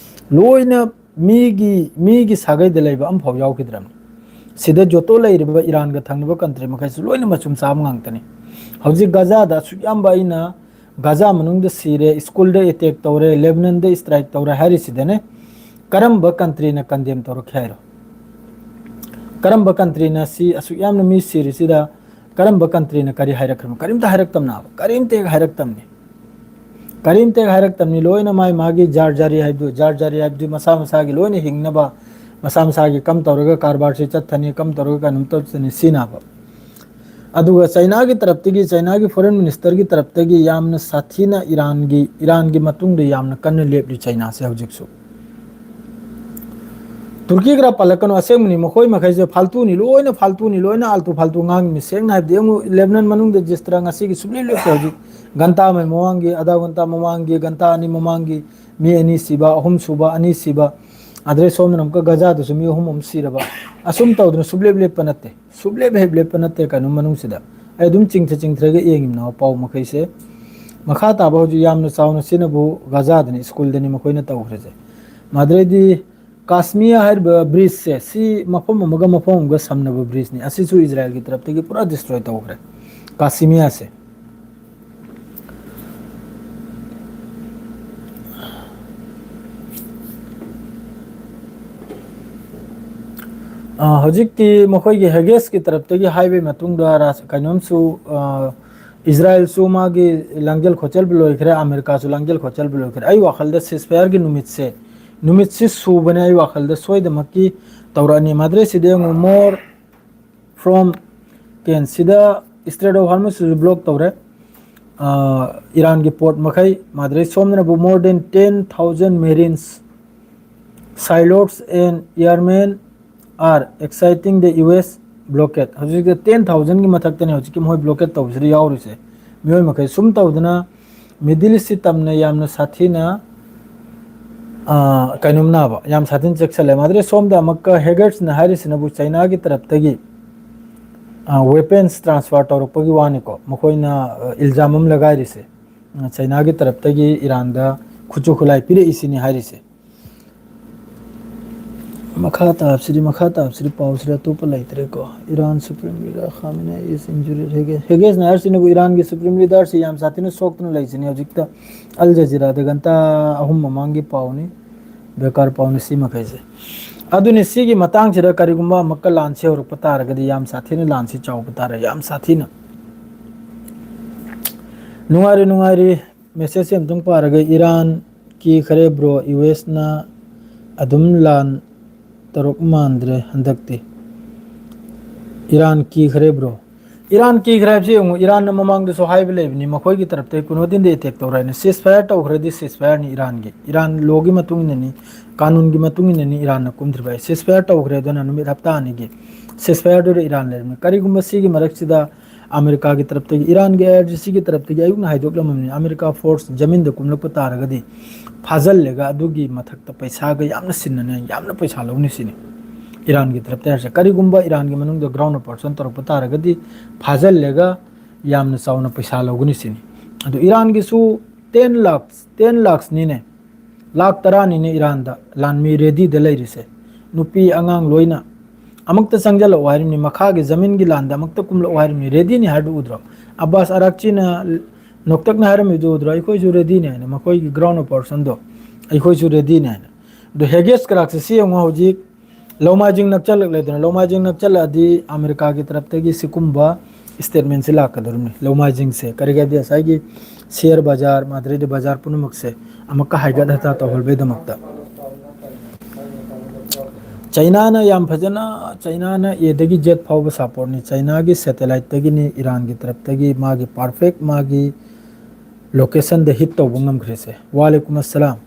ꯂꯣꯏꯅ ꯃꯤꯒꯤ, ꯃꯤꯒꯤ ꯁꯥꯒꯩꯗ ꯂꯩꯕ ꯑꯃꯐꯥꯎ ꯌꯥꯎꯈꯤꯗ꯭ꯔꯕꯅꯤ꯫ ꯁꯤꯗ ꯖꯣꯇꯣ ꯂꯩꯔꯤꯕ ꯏꯔꯥꯟꯒ ꯊꯪꯅꯕ ꯀꯟꯇ꯭ꯔꯤ ꯃꯈꯩꯁꯨ ꯂꯣꯏꯅ ꯃꯆꯨꯝ ꯆꯥꯕ ꯉꯥꯛꯇꯅꯤ꯫ ꯍꯧꯖꯤꯛ ꯒꯥꯖꯥꯗ ꯑꯁꯨꯛ ꯌꯥꯝꯕ ꯑꯩꯅ ꯒꯥꯖꯥ ꯃꯅꯨꯡꯗ ꯁꯤꯔꯦ, ꯁ꯭ꯀꯨꯜꯗ ꯑꯦꯇꯦꯛ ꯇꯧꯔꯦ, ꯂꯦꯕꯅꯟꯗ ꯏꯁꯇ꯭ꯔꯥꯏꯛ ꯇꯧꯔꯦ ꯍꯥꯏꯔꯤꯁꯤꯗꯅꯦ, ꯀꯔꯝꯕ ꯀꯟꯇ꯭ꯔꯤꯅ ꯀꯟꯗꯦꯝ ꯇꯧꯔꯛꯈꯤ ꯍꯥꯏꯔꯣ? ꯀꯔꯝꯕ ꯀꯟꯇ꯭ꯔꯤꯅ ꯁꯤ ꯑꯁꯨꯛ ꯌꯥꯝꯅ ꯃꯤ ꯁꯤꯔꯤꯁꯤꯗ ꯀꯔꯝꯕ ꯀꯟꯇ꯭ꯔꯤꯅ ꯀꯔꯤ ꯍꯥꯏꯔꯛꯈ꯭ꯔꯕꯅꯣ? ꯀꯔꯤꯝꯇ ꯍꯥꯏꯔꯛꯇꯕꯅꯦꯕ꯫ ꯀꯔꯤꯝꯇ ꯍꯦꯛ ꯍꯥꯏꯔꯛꯇꯕꯅꯤ꯫ ꯀꯔꯤꯝꯇ ꯍꯦꯛ ꯍꯥꯏꯔꯛꯇꯕꯅꯤ꯫ ꯂꯣꯏꯅ ꯃꯥꯏ ꯃꯥꯒꯤ ꯖꯥꯔ ꯖꯥꯔꯤ ꯍꯥꯏꯕꯗꯨ, ꯖꯥꯔ ꯖꯥꯔꯤ ꯍꯥꯏꯕꯗꯤ ꯃꯁꯥ ꯃꯁꯥꯒꯤ ꯂꯣꯏꯅ ꯍꯤꯡꯅꯕ, ꯃꯁꯥ ꯃꯁꯥꯒꯤ ꯀꯝ ꯇꯧꯔꯒ ꯀꯔꯕꯥꯔꯁꯤ ꯆꯠꯊꯅꯤ, ꯀꯝ ꯇꯧꯔꯒ ꯀꯩꯅꯣꯝ ꯇꯧꯊꯅꯤ ꯁꯤꯅꯕ꯫ ꯑꯗꯨꯒ ꯆꯩꯅꯥꯒꯤ ꯇꯔꯞꯇꯒꯤ, ꯆꯩꯅꯥꯒꯤ ꯐꯣꯔꯦꯟ ꯃꯤꯅꯤꯁꯇꯔꯒꯤ ꯇꯔꯞꯇꯒꯤ ꯌꯥꯝꯅ ꯁꯥꯊꯤꯅ ꯏꯔꯥꯟꯒꯤ, ꯏꯔꯥꯟꯒꯤ ꯃꯇꯨꯡꯗ ꯌꯥꯝꯅ ꯀꯟꯅ ꯂꯦꯞꯂꯤ ꯆꯩꯅꯥꯁꯦ ꯍꯧꯖꯤꯛꯁꯨ꯫ ꯇꯨꯔꯀꯤ ꯈꯔ ꯄꯜꯂꯛꯀꯅꯨ, ꯑꯁꯦꯡꯕꯅꯤ, ꯃꯈꯣꯏ ꯃꯈꯩꯁꯦ ꯐꯥꯜꯇꯨꯅꯤ, ꯂꯣꯏꯅ ꯐꯥꯜꯇꯨꯅꯤ, ꯂꯣꯏꯅ ꯑꯥꯜꯇꯨ ꯐꯥꯜꯇꯨ ꯉꯥꯡꯉꯤꯅꯤ꯫ ꯁꯦꯡꯅ ꯍꯥꯏꯕꯗꯤ ꯌꯦꯡꯉꯨ, ꯂꯦꯕꯅꯟ ꯃꯅꯨꯡꯗ ꯖꯤꯁꯇ꯭ꯔꯥ ꯉꯁꯤꯒꯤ ꯁꯨꯡꯂꯦꯞ ꯂꯦꯞꯇꯦ ꯍꯧꯖꯤꯛ꯫ ꯘꯟꯇꯥ ꯑꯃꯒꯤ ꯃꯃꯥꯡꯒꯤ, ꯑꯙꯥ ꯘꯟꯇꯥ ꯃꯃꯥꯡꯒꯤ, ꯘꯟꯇꯥ ꯑꯅꯤ ꯃꯃꯥꯡꯒꯤ ꯃꯤ ꯑꯅꯤ ꯁꯤꯕ, ꯑꯍꯨꯝ ꯁꯨꯕ, ꯑꯅꯤ ꯁꯤꯕ, ꯑꯗꯩ ꯁꯣꯝꯗꯅ ꯑꯃꯨꯛꯀ ꯒꯖꯥꯗꯁꯨ ꯃꯤ ꯑꯍꯨꯝ ꯑꯃ ꯁꯤꯔꯕ꯫ ꯑꯁꯨꯝ ꯇꯧꯗꯅ ꯁꯨꯡꯂꯦꯞ ꯂꯦꯞꯄ ꯅꯠꯇꯦ, ꯁꯨꯡꯂꯦꯞ ꯍꯦꯛ ꯂꯦꯞꯄ ꯅꯠꯇꯦ꯫ ꯀꯩꯅꯣ ꯃꯅꯨꯡꯁꯤꯗ ꯑꯩ ꯑꯗꯨꯝ ꯆꯤꯡꯊ ꯆꯤꯡꯊꯔꯒ ꯌꯦꯡꯉꯤꯕꯅꯦ ꯄꯥꯎ ꯃꯈꯩꯁꯦ꯫ ꯃꯈꯥ ꯇꯥꯕ ꯍꯧꯖꯤꯛ ꯌꯥꯝꯅ ꯆꯥꯎꯅ ꯁꯤꯅꯕꯨ ꯒꯖꯥꯗꯅꯤ, ꯁ꯭ꯀꯨꯜꯗꯅꯤ ꯃꯈꯣꯏꯅ ꯇꯧꯈ꯭ꯔꯤꯁꯦ꯫ ꯃꯗꯨꯗꯩꯗꯤ ꯀꯥꯁꯃꯤꯌꯥ ꯍꯥꯏꯔꯤꯕ ꯕ꯭ꯔꯤꯖꯁꯦ, ꯁꯤ ꯃꯐꯝ ꯑꯃꯒ ꯃꯐꯝ ꯑꯃꯒ ꯁꯝꯅꯕ ꯕ꯭ꯔꯤꯖꯅꯤ, ꯑꯁꯤꯁꯨ ꯏꯖꯔꯥꯌꯦꯜꯒꯤ ꯇꯔꯞꯇꯒꯤ ꯄꯨꯔꯥ ꯗꯤꯁꯇ꯭ꯔꯣꯏ ꯇꯧꯈ꯭ꯔꯦ, ꯀꯥꯁꯃꯤꯌꯥꯁꯦ꯫ ꯑ, ꯍꯧꯖꯤꯛꯇꯤ ꯃꯈꯣꯏꯒꯤ ꯍꯦꯒꯦꯁꯀꯤ ꯇꯔꯞꯇꯒꯤ ꯍꯥꯏꯕꯒꯤ ꯃꯇꯨꯡꯗ ꯔꯥꯁ-, ꯀꯩꯅꯣꯝꯁꯨ, ꯑ, ꯏꯖꯔꯥꯏꯜꯁꯨ ꯃꯥꯒꯤ ꯂꯥꯡꯖꯦꯜ ꯈꯣꯠꯆꯦꯜꯕꯨ ꯂꯣꯏꯈ꯭ꯔꯦ, ꯑꯃꯦꯔꯤꯀꯥꯁꯨ ꯂꯥꯡꯖꯦꯜ ꯈꯣꯠꯆꯦꯜꯕꯨ ꯂꯣꯏꯈ꯭ꯔꯦ꯫ ꯑꯩ ꯋꯥꯈꯜꯗ ceasefire ꯒꯤ ꯅꯨꯃꯤꯠꯁꯦ, ꯅꯨꯃꯤꯠꯁꯤ ꯁꯨꯕꯅꯦ ꯑꯩ ꯋꯥꯈꯜꯗ ꯁꯣꯏꯗꯃꯛꯀꯤ ꯇꯧꯔꯛꯑꯅꯤ꯫ ꯃꯥꯗ꯭ꯔꯦꯁꯤꯗꯤ ꯌꯦꯡꯉꯨ, more from ꯀꯦꯟꯁꯤꯗ Strait of Hormuz ꯁꯤꯁꯨ block ꯇꯧꯔꯦ꯫ ꯑ, ꯏꯔꯥꯟꯒꯤ port ꯃꯈꯩ꯫ ꯃꯥꯗ꯭ꯔꯦ ꯁꯣꯝꯗꯅꯕꯨ more than ten thousand marines, sailors and airmen are exiting the U S blockade. ꯍꯧꯖꯤꯛꯇ ten thousand ꯒꯤ ꯃꯊꯛꯇꯅꯦ ꯍꯧꯖꯤꯛꯀꯤ ꯃꯣꯏ blockade ꯇꯧꯕꯁꯤꯗ ꯌꯥꯎꯔꯤꯁꯦ꯫ ꯃꯤꯑꯣꯏ ꯃꯈꯩ ꯁꯨꯝ ꯇꯧꯗꯅ Middle East ꯁꯤ ꯇꯝꯅ ꯌꯥꯝꯅ ꯁꯥꯊꯤꯅ, ꯑ, ꯀꯩꯅꯣꯝ ꯅꯥꯕ, ꯌꯥꯝ ꯁꯥꯊꯤꯅ ꯆꯦꯛꯁꯜꯂꯦ꯫ ꯃꯥꯗ꯭ꯔꯦ ꯁꯣꯝꯗ ꯑꯃꯨꯛꯀ Hagez ꯅ ꯍꯥꯏꯔꯤꯁꯤꯅꯕꯨ ꯆꯩꯅꯥꯒꯤ ꯇꯔꯞꯇꯒꯤ, ꯑ, weapons transfer ꯇꯧꯔꯛꯄꯒꯤ ꯋꯥꯅꯤꯀꯣ꯫ ꯃꯈꯣꯏꯅ, ꯑ, ꯏꯜꯖꯥꯝ ꯑꯃ ꯂꯒꯥꯏꯔꯤꯁꯦ, ꯑ, ꯆꯩꯅꯥꯒꯤ ꯇꯔꯞꯇꯒꯤ ꯏꯔꯥꯟꯗ ꯈꯨꯠꯁꯨ ꯈꯨꯠꯂꯥꯏ ꯄꯤꯔꯛꯏꯁꯤꯅꯤ ꯍꯥꯏꯔꯤꯁꯦ꯫ ꯃꯈꯥ ꯇꯥꯕꯁꯤꯗꯤ, ꯃꯈꯥ ꯇꯥꯕꯁꯤꯗꯤ ꯄꯥꯎꯁꯤꯗꯤ ꯑꯇꯣꯞꯄ ꯂꯩꯇ꯭ꯔꯦꯀꯣ꯫ Iran Supreme Leader Khamenei is injured, Hagez꯫ Hagez ꯅ ꯍꯥꯏꯔꯤꯁꯤꯅꯕꯨ ꯏꯔꯥꯟꯒꯤ Supreme Leader ꯁꯤ ꯌꯥꯝ ꯁꯥꯊꯤꯅ ꯁꯣꯛꯇꯨꯅ ꯂꯩꯁꯤꯅꯤ꯫ ꯍꯧꯖꯤꯛꯇ Al Jazeera ꯗ ꯘꯟꯇꯥ ꯑꯍꯨꯝ ꯃꯃꯥꯡꯒꯤ ꯄꯥꯎꯅꯤ, ꯕꯦꯀꯥꯔ ꯄꯥꯎꯅꯤ ꯁꯤ ꯃꯈꯩꯁꯦ꯫ ꯑꯗꯨꯅꯤ, ꯁꯤꯒꯤ ꯃꯇꯥꯡꯁꯤꯗ ꯀꯔꯤꯒꯨꯝꯕ ꯑꯃꯨꯛꯀ ꯂꯥꯟꯁꯤ ꯍꯧꯔꯛꯄ ꯇꯥꯔꯒꯗꯤ ꯌꯥꯝ ꯁꯥꯊꯤꯅ ꯂꯥꯟꯁꯤ ꯆꯥꯎꯕ ꯇꯥꯔꯦ, ꯌꯥꯝ ꯁꯥꯊꯤꯅ꯫ ꯅꯨꯡꯉꯥꯏꯔꯤ, ꯅꯨꯡꯉꯥꯏꯔꯤ꯫ Message ꯁꯦ ꯑꯝꯇꯪ ꯄꯥꯔꯒ, ꯏꯔꯥꯟ ꯀꯤꯈ꯭ꯔꯦ bro, U S ꯅ ꯑꯗꯨꯝ ꯂꯥꯟ ꯇꯧꯔꯛ ꯃꯥꯟꯗ꯭ꯔꯦ ꯍꯟꯗꯛꯇꯤ꯫ ꯏꯔꯥꯟ ꯀꯤꯈ꯭ꯔꯦ bro꯫ ꯏꯔꯥꯟ ꯀꯤꯈ꯭ꯔꯦ ꯍꯥꯏꯕꯁꯤ ꯌꯦꯡꯉꯨ, ꯏꯔꯥꯟꯅ ꯃꯃꯥꯡꯗꯁꯨ ꯍꯥꯏꯕ ꯂꯩꯕꯅꯤ, ꯃꯈꯣꯏꯒꯤ ꯇꯔꯞꯇꯒꯤ ꯀꯨꯅꯨꯗꯤꯟꯗ attack ꯇꯧꯔꯦ ꯍꯥꯏꯅ꯫ Ceasefire ꯇꯧꯈ꯭ꯔꯗꯤ ceasefire ꯅꯤ ꯏꯔꯥꯟꯒꯤ꯫ ꯏꯔꯥꯟ law ꯒꯤ ꯃꯇꯨꯡ ꯏꯟꯅꯅꯤ, ꯀꯥꯅꯨꯟꯒꯤ ꯃꯇꯨꯡ ꯏꯟꯅꯅꯤ ꯏꯔꯥꯟꯅ ꯀꯨꯝꯗ꯭ꯔꯤꯕ꯫ Ceasefire ꯇꯧꯈ꯭ꯔꯦ, ꯑꯗꯨꯅ ꯅꯨꯃꯤꯠ ꯍꯞꯇꯥ ꯑꯅꯤꯒꯤ ceasefire ꯗꯨꯗ ꯏꯔꯥꯟ ꯂꯩꯔꯝꯃꯤ꯫ ꯀꯔꯤꯒꯨꯝꯕ ꯁꯤꯒꯤ ꯃꯔꯛꯁꯤꯗ ꯑꯃꯦꯔꯤꯀꯥꯒꯤ ꯇꯔꯞꯇꯒꯤ, ꯏꯔꯥꯟꯒꯤ ꯑꯥꯏ ꯑꯥꯔ ꯖꯤ ꯁꯤꯒꯤ ꯇꯔꯞꯇꯒꯤ ꯑꯌꯨꯛꯅ ꯍꯥꯏꯗꯣꯛꯂꯝꯃꯕꯅꯤ, ꯑꯃꯦꯔꯤꯀꯥ force ꯖꯃꯤꯟꯗ ꯀꯨꯝꯂꯛꯄ ꯇꯥꯔꯒꯗꯤ ꯐꯥꯖꯜꯂꯒ ꯑꯗꯨꯒꯤ ꯃꯊꯛꯇ ꯄꯩꯁꯥꯒ ꯌꯥꯝꯅ ꯁꯤꯟꯅꯅꯤ, ꯌꯥꯝꯅ ꯄꯩꯁꯥ ꯂꯧꯅꯤ ꯁꯤꯅꯤ ꯏꯔꯥꯟꯒꯤ ꯇꯔꯞꯇ ꯍꯥꯏꯔꯤꯁꯦ꯫ ꯀꯔꯤꯒꯨꯝꯕ ꯏꯔꯥꯟꯒꯤ ꯃꯅꯨꯡꯗ ground operation ꯇꯧꯔꯛꯄ ꯇꯥꯔꯒꯗꯤ ꯐꯥꯖꯜꯂꯒ ꯌꯥꯝꯅ ꯆꯥꯎꯅ ꯄꯩꯁꯥ ꯂꯧꯒꯅꯤ ꯁꯤꯅꯤ꯫ ꯑꯗꯨ ꯏꯔꯥꯟꯒꯤꯁꯨ ten lakhs, ten lakhs ꯅꯤꯅꯦ, ꯂꯥꯈ ꯇꯔꯥꯅꯤꯅꯦ ꯏꯔꯥꯟꯗ ꯂꯥꯟꯃꯤ ready ꯗ ꯂꯩꯔꯤꯁꯦ, ꯅꯨꯄꯤ ꯑꯉꯥꯡ ꯂꯣꯏꯅ꯫ ꯑꯃꯨꯛꯇ ꯆꯪꯁꯤꯜꯂꯛꯑꯣ ꯍꯥꯏꯔꯤꯕꯅꯤ, ꯃꯈꯥꯒꯤ ꯖꯃꯤꯟꯒꯤ ꯂꯥꯟꯗ ꯑꯃꯨꯛꯇ ꯀꯨꯝꯂꯛꯑꯣ ꯍꯥꯏꯔꯤꯕꯅꯤ, ready ꯅꯤ ꯍꯥꯏꯗꯨ ꯎꯗ꯭ꯔꯣ? ꯑꯕꯥꯁ ꯑꯔꯥꯛꯆꯤꯅ ꯅꯣꯛꯇꯛꯅ ꯍꯥꯏꯔꯝꯃꯤꯗꯨ ꯎꯗ꯭ꯔꯣ? "ꯑꯩꯈꯣꯏꯁꯨ ready ꯅꯤ" ꯍꯥꯏꯅ, ꯃꯈꯣꯏꯒꯤ ground operation ꯗꯣ "ꯑꯩꯈꯣꯏꯁꯨ ready ꯅꯤ" ꯍꯥꯏꯅ꯫ ꯑꯗꯣ Hagez ꯀꯔꯥꯛꯁꯦ ꯁꯤ ꯌꯦꯡꯉꯣ, ꯍꯧꯖꯤꯛ ꯂꯧꯃꯥꯏꯖꯤꯡ ꯅꯛꯆꯜꯂꯛꯂꯦꯗꯅ, ꯂꯧꯃꯥꯏꯖꯤꯡ ꯅꯛꯆꯜꯂꯛꯑꯗꯤ ꯑꯃꯦꯔꯤꯀꯥꯒꯤ ꯇꯔꯞꯇꯒꯤ ꯁꯤꯒꯨꯝꯕ ꯁ꯭ꯇꯦꯠꯃꯦꯟꯁꯦ ꯂꯥꯛꯀꯗꯧꯔꯤꯕꯅꯤ꯫ ꯂꯧꯃꯥꯏꯁꯤꯡꯁꯦ ꯀꯔꯤꯒꯤ ꯍꯥꯏꯕꯗꯤ ꯉꯁꯥꯏꯒꯤ ꯁꯤꯌꯔ ꯕꯖꯥꯔ, ꯃꯗꯨꯗꯩꯗꯤ ꯕꯖꯥꯔ ꯄꯨꯝꯅꯃꯛꯁꯦ ꯑꯃꯨꯛꯀ ꯍꯥꯏꯒꯠ ꯍꯟꯊ ꯇꯧꯍꯜꯕꯩꯗꯃꯛꯇ꯫ ꯆꯩꯅꯥꯅ ꯌꯥꯝ ꯐꯖꯅ, ꯆꯩꯅꯥꯅ ꯑꯦꯗꯒꯤ ꯖꯦꯠ ꯐꯥꯎꯕ ꯁꯞꯄꯣꯔꯠꯅꯤ꯫ ꯆꯩꯅꯥꯒꯤ ꯁꯦꯇꯦꯂꯥꯏꯠꯇꯒꯤꯅꯤ ꯏꯔꯥꯟꯒꯤ ꯇꯔꯞꯇꯒꯤ ꯃꯥꯒꯤ ꯄꯔꯐꯦꯛ ꯃꯥꯒꯤ ꯂꯣꯀꯦꯁꯟꯗ ꯍꯤꯠ ꯇꯧꯕ ꯉꯝꯈ꯭ꯔꯤꯁꯦ꯫ ꯋꯥꯂꯦꯀꯨꯝ ꯑꯁꯂꯥꯝ꯫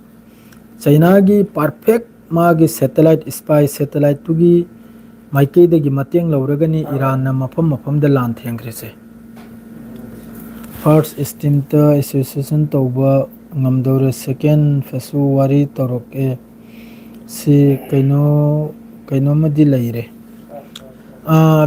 ꯆꯩꯅꯥꯒꯤ ꯄꯔꯐꯦꯛ ꯃꯥꯒꯤ ꯁꯦꯇꯦꯂꯥꯏꯠ, ꯁ꯭ꯄꯥꯏ ꯁꯦꯇꯦꯂꯥꯏꯠꯇꯨꯒꯤ ꯃꯥꯏꯀꯩꯗꯒꯤ ꯃꯇꯦꯡ ꯂꯧꯔꯒꯅꯤ ꯏꯔꯥꯟꯅ ꯃꯐꯝ ꯃꯐꯝꯗ ꯂꯥꯟ ꯊꯦꯡꯈ꯭ꯔꯤꯁꯦ꯫ ꯐꯥꯔꯁ ꯏꯁꯇꯤꯝꯇ ꯑꯦꯁꯣꯁꯤꯌꯦꯁꯟ ꯇꯧꯕ ꯉꯝꯗꯧꯔꯦ꯫ ꯁꯦꯀꯦꯟ ꯐꯦꯁꯨ ꯋꯥꯔꯤ ꯇꯧꯔꯛꯑꯦ꯫ ꯁꯤ ꯀꯩꯅꯣ, ꯀꯩꯅꯣꯝꯃꯗꯤ ꯂꯩꯔꯦ꯫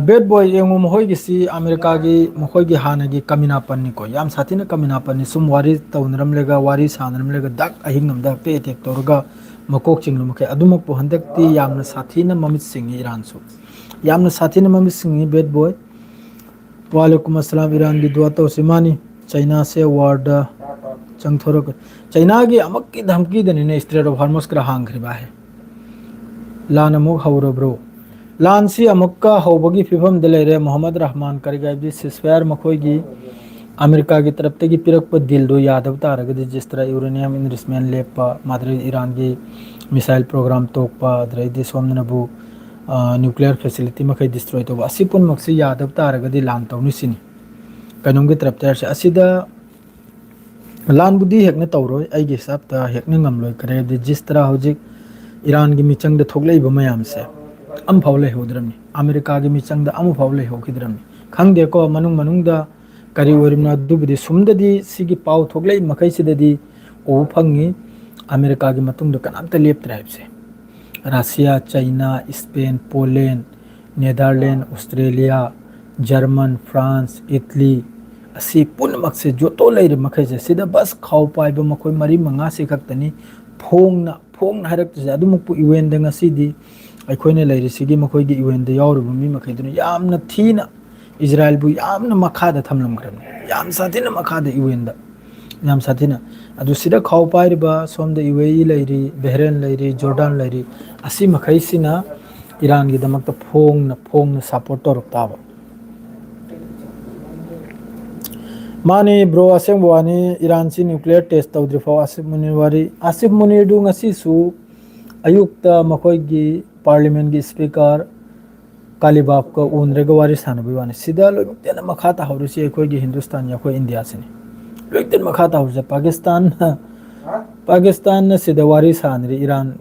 ꯕꯦꯠ ꯕꯣꯏ ꯌꯦꯡꯉꯨ, ꯃꯈꯣꯏꯒꯤꯁꯤ ꯑꯃꯦꯔꯤꯀꯥꯒꯤ ꯃꯈꯣꯏꯒꯤ ꯍꯥꯟꯅꯒꯤ ꯀꯃꯤꯅꯥꯄꯟꯅꯤꯀꯣ, ꯌꯥꯝ ꯁꯥꯊꯤꯅ ꯀꯃꯤꯅꯥꯄꯟꯅꯤ꯫ ꯁꯨꯝ ꯋꯥꯔꯤ ꯇꯧꯅꯔꯝꯂꯒ, ꯋꯥꯔꯤ ꯁꯥꯟꯅꯔꯝꯂꯒ ꯗꯛ ꯑꯍꯤꯡ ꯑꯃꯗ ꯍꯦꯛꯇ ꯑꯦꯇꯦꯛ ꯇꯧꯔꯒ ꯃꯀꯣꯛ ꯆꯤꯡꯂꯨ ꯃꯈꯩ꯫ ꯑꯗꯨꯃꯛꯄꯨ ꯍꯟꯗꯛꯇꯤ ꯌꯥꯝꯅ ꯁꯥꯊꯤꯅ ꯃꯃꯤꯠ ꯁꯤꯡꯉꯤ ꯏꯔꯥꯟꯁꯨ, ꯌꯥꯝꯅ ꯁꯥꯊꯤꯅ ꯃꯃꯤꯠ ꯁꯤꯡꯉꯤ ꯕꯦꯠ ꯕꯣꯏ꯫ ꯋꯥꯂꯦꯀꯨꯝ ꯑꯁꯂꯥꯝ꯫ ꯏꯔꯥꯟꯒꯤ ꯗꯨꯋꯥ ꯇꯧꯁꯤ꯫ ꯃꯥꯅꯤ, ꯆꯩꯅꯥꯁꯦ ꯋꯥꯔꯗ ꯆꯪꯊꯣꯔꯛ ꯆꯩꯅꯥꯒꯤ ꯑꯃꯛꯀꯤ ꯙꯝꯀꯤꯗꯅꯤꯅꯦ ꯏꯁꯇ꯭ꯔꯦꯠ ꯑꯣꯐ ꯍꯔꯃꯨꯁ ꯈꯔ ꯍꯥꯡꯈ꯭ꯔꯤꯕ ꯍꯥꯏ꯫ ꯂꯥꯟ ꯑꯃꯨꯛ ꯍꯧꯔꯕ꯭ꯔꯣ? ꯂꯥꯟꯁꯤ ꯑꯃꯨꯛꯀ ꯍꯧꯕꯒꯤ ꯐꯤꯕꯝꯗ ꯂꯩꯔꯦ꯫ ꯃꯣꯍꯝꯃꯗ ꯔꯍꯃꯥꯟ ꯀꯔꯤꯒ ꯍꯥꯏꯕꯗꯤ ꯁꯤꯁꯐꯥꯌꯔ ꯃꯈꯣꯏꯒꯤ ꯑꯃꯦꯔꯤꯀꯥꯒꯤ ꯇꯔꯞꯇꯒꯤ ꯄꯤꯔꯛꯄ ꯗꯤꯜꯗꯨ ꯌꯥꯗꯕ ꯇꯥꯔꯒꯗꯤ, ꯖꯤꯁꯇ꯭ꯔꯥ ꯌꯨꯔꯦꯅꯤꯌꯝ ꯏꯟꯔꯤꯁꯃꯦꯟ ꯂꯦꯞꯄ, ꯃꯥꯗ꯭ꯔꯤ ꯏꯔꯥꯟꯒꯤ ꯃꯤꯁꯥꯏꯜ ꯄ꯭ꯔꯣꯒ꯭ꯔꯥꯝ ꯇꯣꯛꯄ, ꯑꯗꯩꯗꯤ ꯁꯣꯝꯗꯅꯕꯨ ꯅ꯭ꯌꯨꯀ꯭ꯂꯤꯌꯔ ꯐꯦꯁꯤꯂꯤꯇꯤ ꯃꯈꯩ ꯗꯤꯁꯇ꯭ꯔꯣꯏ ꯇꯧꯕ, ꯑꯁꯤ ꯄꯨꯝꯅꯃꯛꯁꯤ ꯌꯥꯗꯕ ꯇꯥꯔꯒꯗꯤ ꯂꯥꯟ ꯇꯧꯅꯤ ꯁꯤꯅꯤ꯫ ꯀꯩꯅꯣꯝꯒꯤ ꯇꯔꯞꯇ ꯍꯥꯏꯔꯁꯦ꯫ ꯑꯁꯤꯗ ꯂꯥꯟꯕꯨꯗꯤ ꯍꯦꯛꯅ ꯇꯧꯔꯣꯏ, ꯑꯩꯒꯤ ꯍꯤꯁꯥꯞꯇ ꯍꯦꯛꯅ ꯉꯝꯂꯣꯏ꯫ ꯀꯔꯤ ꯍꯥꯏꯕꯗꯤ ꯖꯤꯁꯇ꯭ꯔꯥ ꯍꯧꯖꯤꯛ ꯏꯔꯥꯟꯒꯤ ꯃꯤꯆꯪꯗ ꯊꯣꯛꯂꯛꯏꯕ ꯃꯌꯥꯝꯁꯦ ꯑꯃꯐꯥꯎ ꯂꯩꯍꯧꯗ꯭ꯔꯕꯅꯤ, ꯑꯃꯦꯔꯤꯀꯥꯒꯤ ꯃꯤꯆꯪꯗ ꯑꯃꯐꯥꯎ ꯂꯩꯍꯧꯈꯤꯗ꯭ꯔꯕꯅꯤ꯫ ꯈꯪꯗꯦꯀꯣ, ꯃꯅꯨꯡ ꯃꯅꯨꯡꯗ ꯀꯔꯤ ꯑꯣꯏꯔꯤꯕꯅꯣ? ꯑꯗꯨꯕꯨꯗꯤ ꯁꯨꯝꯗꯗꯤ ꯁꯤꯒꯤ ꯄꯥꯎ ꯊꯣꯛꯂꯛꯏ ꯃꯈꯩꯁꯤꯗꯗꯤ ꯎꯕ ꯐꯪꯉꯤ, ꯑꯃꯦꯔꯤꯀꯥꯒꯤ ꯃꯇꯨꯡꯗ ꯀꯅꯥꯝꯇ ꯂꯦꯞꯇ꯭ꯔꯦ ꯍꯥꯏꯕꯁꯦ꯫ Russia, China, Spain, Poland, Netherland, Australia, German, France, Italy, ꯑꯁꯤ ꯄꯨꯝꯅꯃꯛꯁꯦ ꯖꯣꯇꯣ ꯂꯩꯔꯤꯕ ꯃꯈꯩꯁꯦ ꯁꯤꯗ ꯕꯁ ꯈꯥꯎ ꯄꯥꯏꯕ ꯃꯈꯣꯏ ꯃꯔꯤ ꯃꯉꯥꯁꯤ ꯈꯛꯇꯅꯤ ꯐꯣꯡꯅ, ꯐꯣꯡꯅ ꯍꯥꯏꯔꯛꯇ꯭ꯔꯤꯁꯦ꯫ ꯑꯗꯨꯃꯛꯄꯨ ꯌꯨ ꯑꯦꯟꯗ ꯉꯁꯤꯗꯤ ꯑꯩꯈꯣꯏꯅ ꯂꯩꯔꯤꯁꯤꯒꯤ ꯃꯈꯣꯏꯒꯤ ꯌꯨ ꯑꯦꯟꯗ ꯌꯥꯎꯔꯤꯕ ꯃꯤ ꯃꯈꯩꯗꯨꯅ ꯌꯥꯝꯅ ꯊꯤꯅ ꯏꯖꯔꯥꯏꯜꯕꯨ ꯌꯥꯝꯅ ꯃꯈꯥꯗ ꯊꯝꯂꯝꯈ꯭ꯔꯕꯅꯤ, ꯌꯥꯝ ꯁꯥꯊꯤꯅ ꯃꯈꯥꯗ ꯌꯨ ꯑꯦꯟꯗ꯫ ꯌꯥꯝ ꯁꯥꯊꯤꯅ꯫ ꯑꯗꯨ ꯁꯤꯗ ꯈꯥꯎ ꯄꯥꯏꯔꯤꯕ ꯁꯣꯝꯗ ꯌꯨ ꯑꯦ ꯏ ꯂꯩꯔꯤ, ꯕꯦꯍꯔꯦꯟ ꯂꯩꯔꯤ, ꯖꯣꯔꯗꯥꯟ ꯂꯩꯔꯤ, ꯑꯁꯤ ꯃꯈꯩꯁꯤꯅ ꯏꯔꯥꯟꯒꯤꯗꯃꯛꯇ ꯐꯣꯡꯅ, ꯐꯣꯡꯅ ꯁꯞꯄꯣꯔꯠ ꯇꯧꯔꯛ ꯇꯥꯕ꯫ ꯃꯥꯅꯤ ꯕ꯭ꯔꯣ, ꯑꯁꯦꯡꯕ ꯋꯥꯅꯤ, ꯏꯔꯥꯟꯁꯤ ꯅ꯭ꯌꯨꯀ꯭ꯂꯤꯌꯔ ꯇꯦꯁ ꯇꯧꯗ꯭ꯔꯤꯐꯥꯎ ꯑꯁꯤꯐ ꯃꯨꯅꯤꯔ ꯋꯥꯔꯤ, ꯑꯁꯤꯐ ꯃꯨꯅꯤꯔꯗꯨ ꯉꯁꯤꯁꯨ ꯑꯌꯨꯛꯇ ꯃꯈꯣꯏꯒꯤ ꯄꯥꯔꯂꯤꯌꯥꯃꯦꯟꯒꯤ ꯁ꯭ꯄꯤꯀꯔ ꯀꯥꯂꯤꯕꯥꯐꯀ ꯎꯅꯔꯒ ꯋꯥꯔꯤ ꯁꯥꯟꯅꯕꯒꯤ ꯋꯥꯅꯤ꯫ ꯁꯤꯗ ꯂꯣꯏꯃꯛꯇꯦꯅ ꯃꯈꯥ ꯇꯥꯍꯧꯔꯤꯁꯤ ꯑꯩꯈꯣꯏꯒꯤ ꯍꯤꯟꯗꯨꯁꯇꯥꯟꯒꯤ, ꯑꯩꯈꯣꯏ ꯏꯟꯗꯤꯌꯥꯁꯤꯅꯤ꯫ ꯂꯣꯏꯃꯛꯇꯦꯅ ꯃꯈꯥ ꯇꯥꯍꯧꯔꯤꯁꯦ ꯄꯥꯀꯤꯁꯇꯥꯟꯅ, ꯄꯥꯀꯤꯁꯇꯥꯟꯅ ꯁꯤꯗ ꯋꯥꯔꯤ ꯁꯥꯟꯅꯔꯤ ꯏꯔꯥꯟ,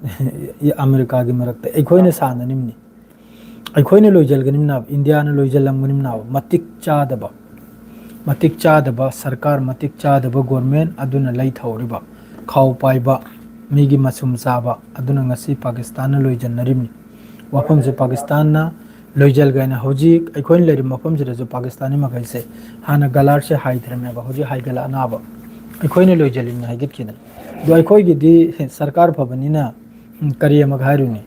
ꯑꯃꯦꯔꯤꯀꯥꯒꯤ ꯃꯔꯛꯇ꯫ ꯑꯩꯈꯣꯏꯅ ꯁꯥꯟꯅꯅꯤꯡꯅꯤ, ꯑꯩꯈꯣꯏꯅ ꯂꯣꯏꯖꯜꯒꯅꯤꯝꯅꯕ, ꯏꯟꯗꯤꯌꯥꯅ ꯂꯣꯏꯖꯜꯂꯝꯒꯅꯤꯝꯅꯕ꯫ ꯃꯇꯤꯛ ꯆꯥꯗꯕ, ꯃꯇꯤꯛ ꯆꯥꯗꯕ ꯁꯔꯀꯥꯔ, ꯃꯇꯤꯛ ꯆꯥꯗꯕ ꯒꯣꯔꯃꯦꯟ ꯑꯗꯨꯅ ꯂꯩꯊꯍꯧꯔꯤꯕ ꯈꯥꯎ ꯄꯥꯏꯕ ꯃꯤꯒꯤ ꯃꯆꯨꯝ ꯆꯥꯕ ꯑꯗꯨꯅ ꯉꯁꯤ ꯄꯥꯀꯤꯁꯇꯥꯟꯅ ꯂꯣꯏꯖꯟꯅꯔꯤꯕꯅꯤ꯫ ꯋꯥꯐꯝꯁꯦ ꯄꯥꯀꯤꯁꯇꯥꯟꯅ ꯂꯣꯏꯖꯜꯒꯦꯅ ꯍꯧꯖꯤꯛ ꯑꯩꯈꯣꯏꯅ ꯂꯩꯔꯤꯕ ꯃꯐꯝꯁꯤꯗꯁꯨ ꯄꯥꯀꯤꯁꯇꯥꯅꯤ ꯃꯈꯩꯁꯦ ꯍꯥꯟꯅ ꯒꯂꯥꯔꯁꯦ ꯍꯥꯏꯊꯔꯝꯃꯦꯕ, ꯍꯧꯖꯤꯛ ꯍꯥꯏꯒꯠꯂꯛꯑꯅꯕ꯫ ꯑꯩꯈꯣꯏꯅ ꯂꯣꯏꯖꯜꯂꯤꯝꯅ ꯍꯥꯏꯒꯠꯈꯤꯗꯅ꯫ ꯑꯗꯣ ꯑꯩꯈꯣꯏꯒꯤꯗꯤ ꯁꯔꯀꯥꯔ ꯐꯕꯅꯤꯅ, ꯎꯝ, ꯀꯔꯤ ꯑꯃꯒ ꯍꯥꯏꯔꯨꯅꯤ?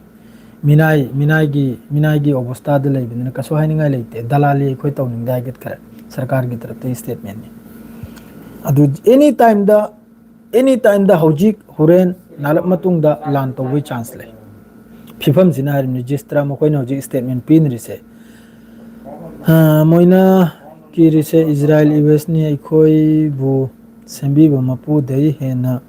ꯃꯤꯅꯥꯏ, ꯃꯤꯅꯥꯏꯒꯤ, ꯃꯤꯅꯥꯏꯒꯤ ꯑꯣꯕꯁꯇꯥꯗ ꯂꯩꯕꯅꯤꯅ ꯀꯩꯁꯨ ꯍꯥꯏꯅꯤꯡꯉꯥꯏ ꯂꯩꯇꯦ꯫ ꯗꯂꯥꯂꯤ ꯑꯩꯈꯣꯏ ꯇꯧꯅꯤꯡꯗꯦ ꯍꯥꯏꯒꯠꯈ꯭ꯔꯦ꯫ ꯁꯔꯀꯥꯔꯒꯤ ꯇꯔꯞꯇ ꯁ꯭ꯇꯦꯠꯃꯦꯟꯅꯤ꯫ ꯑꯗꯨ ꯑꯦꯅꯤ ꯇꯥꯏꯝꯗ, ꯑꯦꯅꯤ ꯇꯥꯏꯝꯗ ꯍꯧꯖꯤꯛ, ꯍꯣꯔꯦꯟ, ꯅꯥꯜꯂꯛ ꯃꯇꯨꯡꯗ ꯂꯥꯟ ꯇꯧꯕꯒꯤ ꯆꯥꯟꯁ ꯂꯩ꯫ ꯐꯤꯐꯝꯁꯤꯅ ꯍꯥꯏꯔꯤꯕꯅꯤ, ꯖꯤꯁꯇ꯭ꯔꯥ ꯃꯈꯣꯏꯅ ꯍꯧꯖꯤꯛ ꯁ꯭ꯇꯦꯠꯃꯦꯟ ꯄꯤꯅꯔꯤꯁꯦ꯫ ꯑ, ꯃꯣꯏꯅ ꯀꯤꯔꯤꯁꯦ ꯏꯖꯔꯥꯏꯜ ꯌꯨ ꯑꯦꯁꯅꯤ ꯑꯩꯈꯣꯏꯕꯨ ꯁꯦꯝꯕꯤꯕ ꯃꯄꯨꯗꯩ ꯍꯦꯟꯅ꯫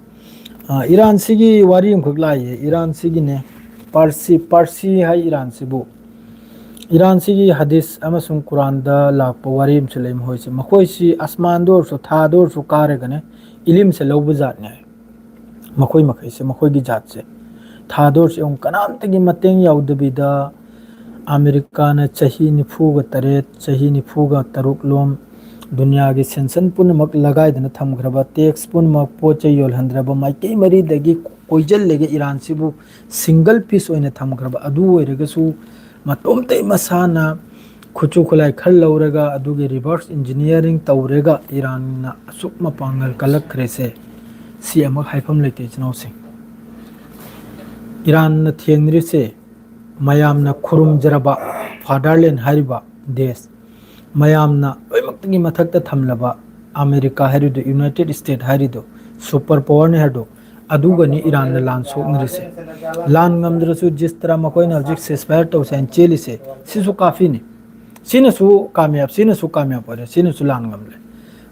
ꯑ, ꯏꯔꯥꯟꯁꯤꯒꯤ ꯋꯥꯔꯤ ꯑꯃꯈꯛ ꯂꯥꯛꯏꯌꯦ, ꯏꯔꯥꯟꯁꯤꯒꯤꯅꯦ, ꯄꯥꯔꯁꯤ, ꯄꯥꯔꯁꯤ ꯍꯥꯏ ꯏꯔꯥꯟꯁꯤꯕꯨ꯫ ꯏꯔꯥꯟꯁꯤꯒꯤ ꯍꯗꯤꯁ ꯑꯃꯁꯨꯡ ꯀꯨꯔꯥꯟꯗ ꯂꯥꯛꯄ ꯋꯥꯔꯤ ꯑꯃꯁꯨ ꯂꯩ꯫ ꯃꯈꯣꯏꯁꯤ, ꯃꯈꯣꯏꯁꯤ ꯑꯁꯃꯥꯟꯗ ꯑꯣꯏꯔꯁꯨ, ꯊꯥꯗ ꯑꯣꯏꯔꯁꯨ ꯀꯥꯔꯒꯅꯦ, ꯏꯂꯤꯝꯁꯦ ꯂꯧꯕ ꯖꯥꯠꯅꯦ꯫ ꯃꯈꯣꯏ ꯃꯈꯩꯁꯦ, ꯃꯈꯣꯏꯒꯤ ꯖꯥꯠꯁꯦ, ꯊꯥꯗ ꯑꯣꯏꯔꯁꯨ ꯌꯦꯡꯉꯨ, ꯀꯅꯥꯝꯇꯒꯤ ꯃꯇꯦꯡ ꯌꯥꯎꯗꯕꯤꯗ ꯑꯃꯦꯔꯤꯀꯥꯅ ꯆꯍꯤ ꯅꯤꯐꯨꯒ ꯇꯔꯦꯠ, ꯆꯍꯤ ꯅꯤꯐꯨꯒ ꯇꯔꯨꯛ ꯂꯣꯝ ꯗꯨꯅꯤꯌꯥꯒꯤ ꯁꯦꯟꯁꯟ ꯄꯨꯝꯅꯃꯛ ꯂꯒꯥꯏꯗꯅ ꯊꯝꯈ꯭ꯔꯕ, ꯇꯦꯛꯁ ꯄꯨꯝꯅꯃꯛ ꯄꯣꯠ ꯆꯩ ꯌꯣꯜꯍꯟꯗ꯭ꯔꯕ, ꯃꯥꯏꯀꯩ ꯃꯔꯤꯗꯒꯤ ꯀꯣꯏꯁꯤꯜꯂꯒ ꯏꯔꯥꯟꯁꯤꯕꯨ ꯁꯤꯡꯒꯜ ꯄꯤꯁ ꯑꯣꯏꯅ ꯊꯝꯈ꯭ꯔꯕ, ꯑꯗꯨ ꯑꯣꯏꯔꯒꯁꯨ ꯃꯇꯣꯝꯇ ꯃꯁꯥꯅ ꯈꯨꯠꯁꯨ ꯈꯨꯠꯂꯥꯏ ꯈꯔ ꯂꯧꯔꯒ, ꯑꯗꯨꯒꯤ ꯔꯤꯚꯔꯁ ꯏꯟꯖꯤꯅꯤꯌꯥꯔꯤꯡ ꯇꯧꯔꯒ ꯏꯔꯥꯟꯅ ꯑꯁꯨꯛ ꯃꯄꯥꯡꯒꯜ ꯀꯜꯂꯛꯈ꯭ꯔꯦꯁꯦ, ꯁꯤ ꯑꯃꯨꯛ ꯍꯥꯏꯐꯝ ꯂꯩꯇꯦ, ꯏꯆꯤꯟ ꯏꯅꯥꯎꯁꯤꯡ꯫ ꯏꯔꯥꯟꯅ ꯊꯦꯡꯅꯔꯤꯁꯦ ꯃꯌꯥꯝꯅ ꯈꯨꯔꯨꯝꯖꯔꯕ ꯐꯥꯗꯔꯂꯦꯟ ꯍꯥꯏꯔꯤꯕ ꯗꯦꯁ, ꯃꯌꯥꯝꯅ ꯂꯣꯏꯅꯃꯛꯇꯒꯤ ꯃꯊꯛꯇ ꯊꯝꯂꯕ ꯑꯃꯦꯔꯤꯀꯥ ꯍꯥꯏꯔꯤꯗꯨ, ꯌꯨꯅꯥꯏꯇꯦꯠ ꯁ꯭ꯇꯦꯠ ꯍꯥꯏꯔꯤꯗꯨ, ꯁꯨꯄꯔ ꯄꯋꯥꯔꯅꯤ ꯍꯥꯏꯔꯤꯗꯨ, ꯑꯗꯨꯒꯅꯤ ꯏꯔꯥꯟꯅ ꯂꯥꯟ ꯁꯣꯛꯅꯔꯤꯁꯦ꯫ ꯂꯥꯟ ꯉꯝꯗ꯭ꯔꯁꯨ ꯖꯤꯁꯇ꯭ꯔꯥ ꯃꯈꯣꯏꯅ ꯍꯧꯖꯤꯛ ceasefire ꯇꯧꯁꯦ ꯍꯥꯏꯅ ꯆꯦꯜꯂꯤꯁꯦ, ꯁꯤꯁꯨ ꯀꯥꯐꯤꯅꯤ꯫ ꯁꯤꯅꯁꯨ ꯀꯥꯃꯌꯥꯕ, ꯁꯤꯅꯁꯨ ꯀꯥꯃꯌꯥꯕ ꯑꯣꯏꯔꯦ, ꯁꯤꯅꯁꯨ ꯂꯥꯟ ꯉꯝꯂꯦ꯫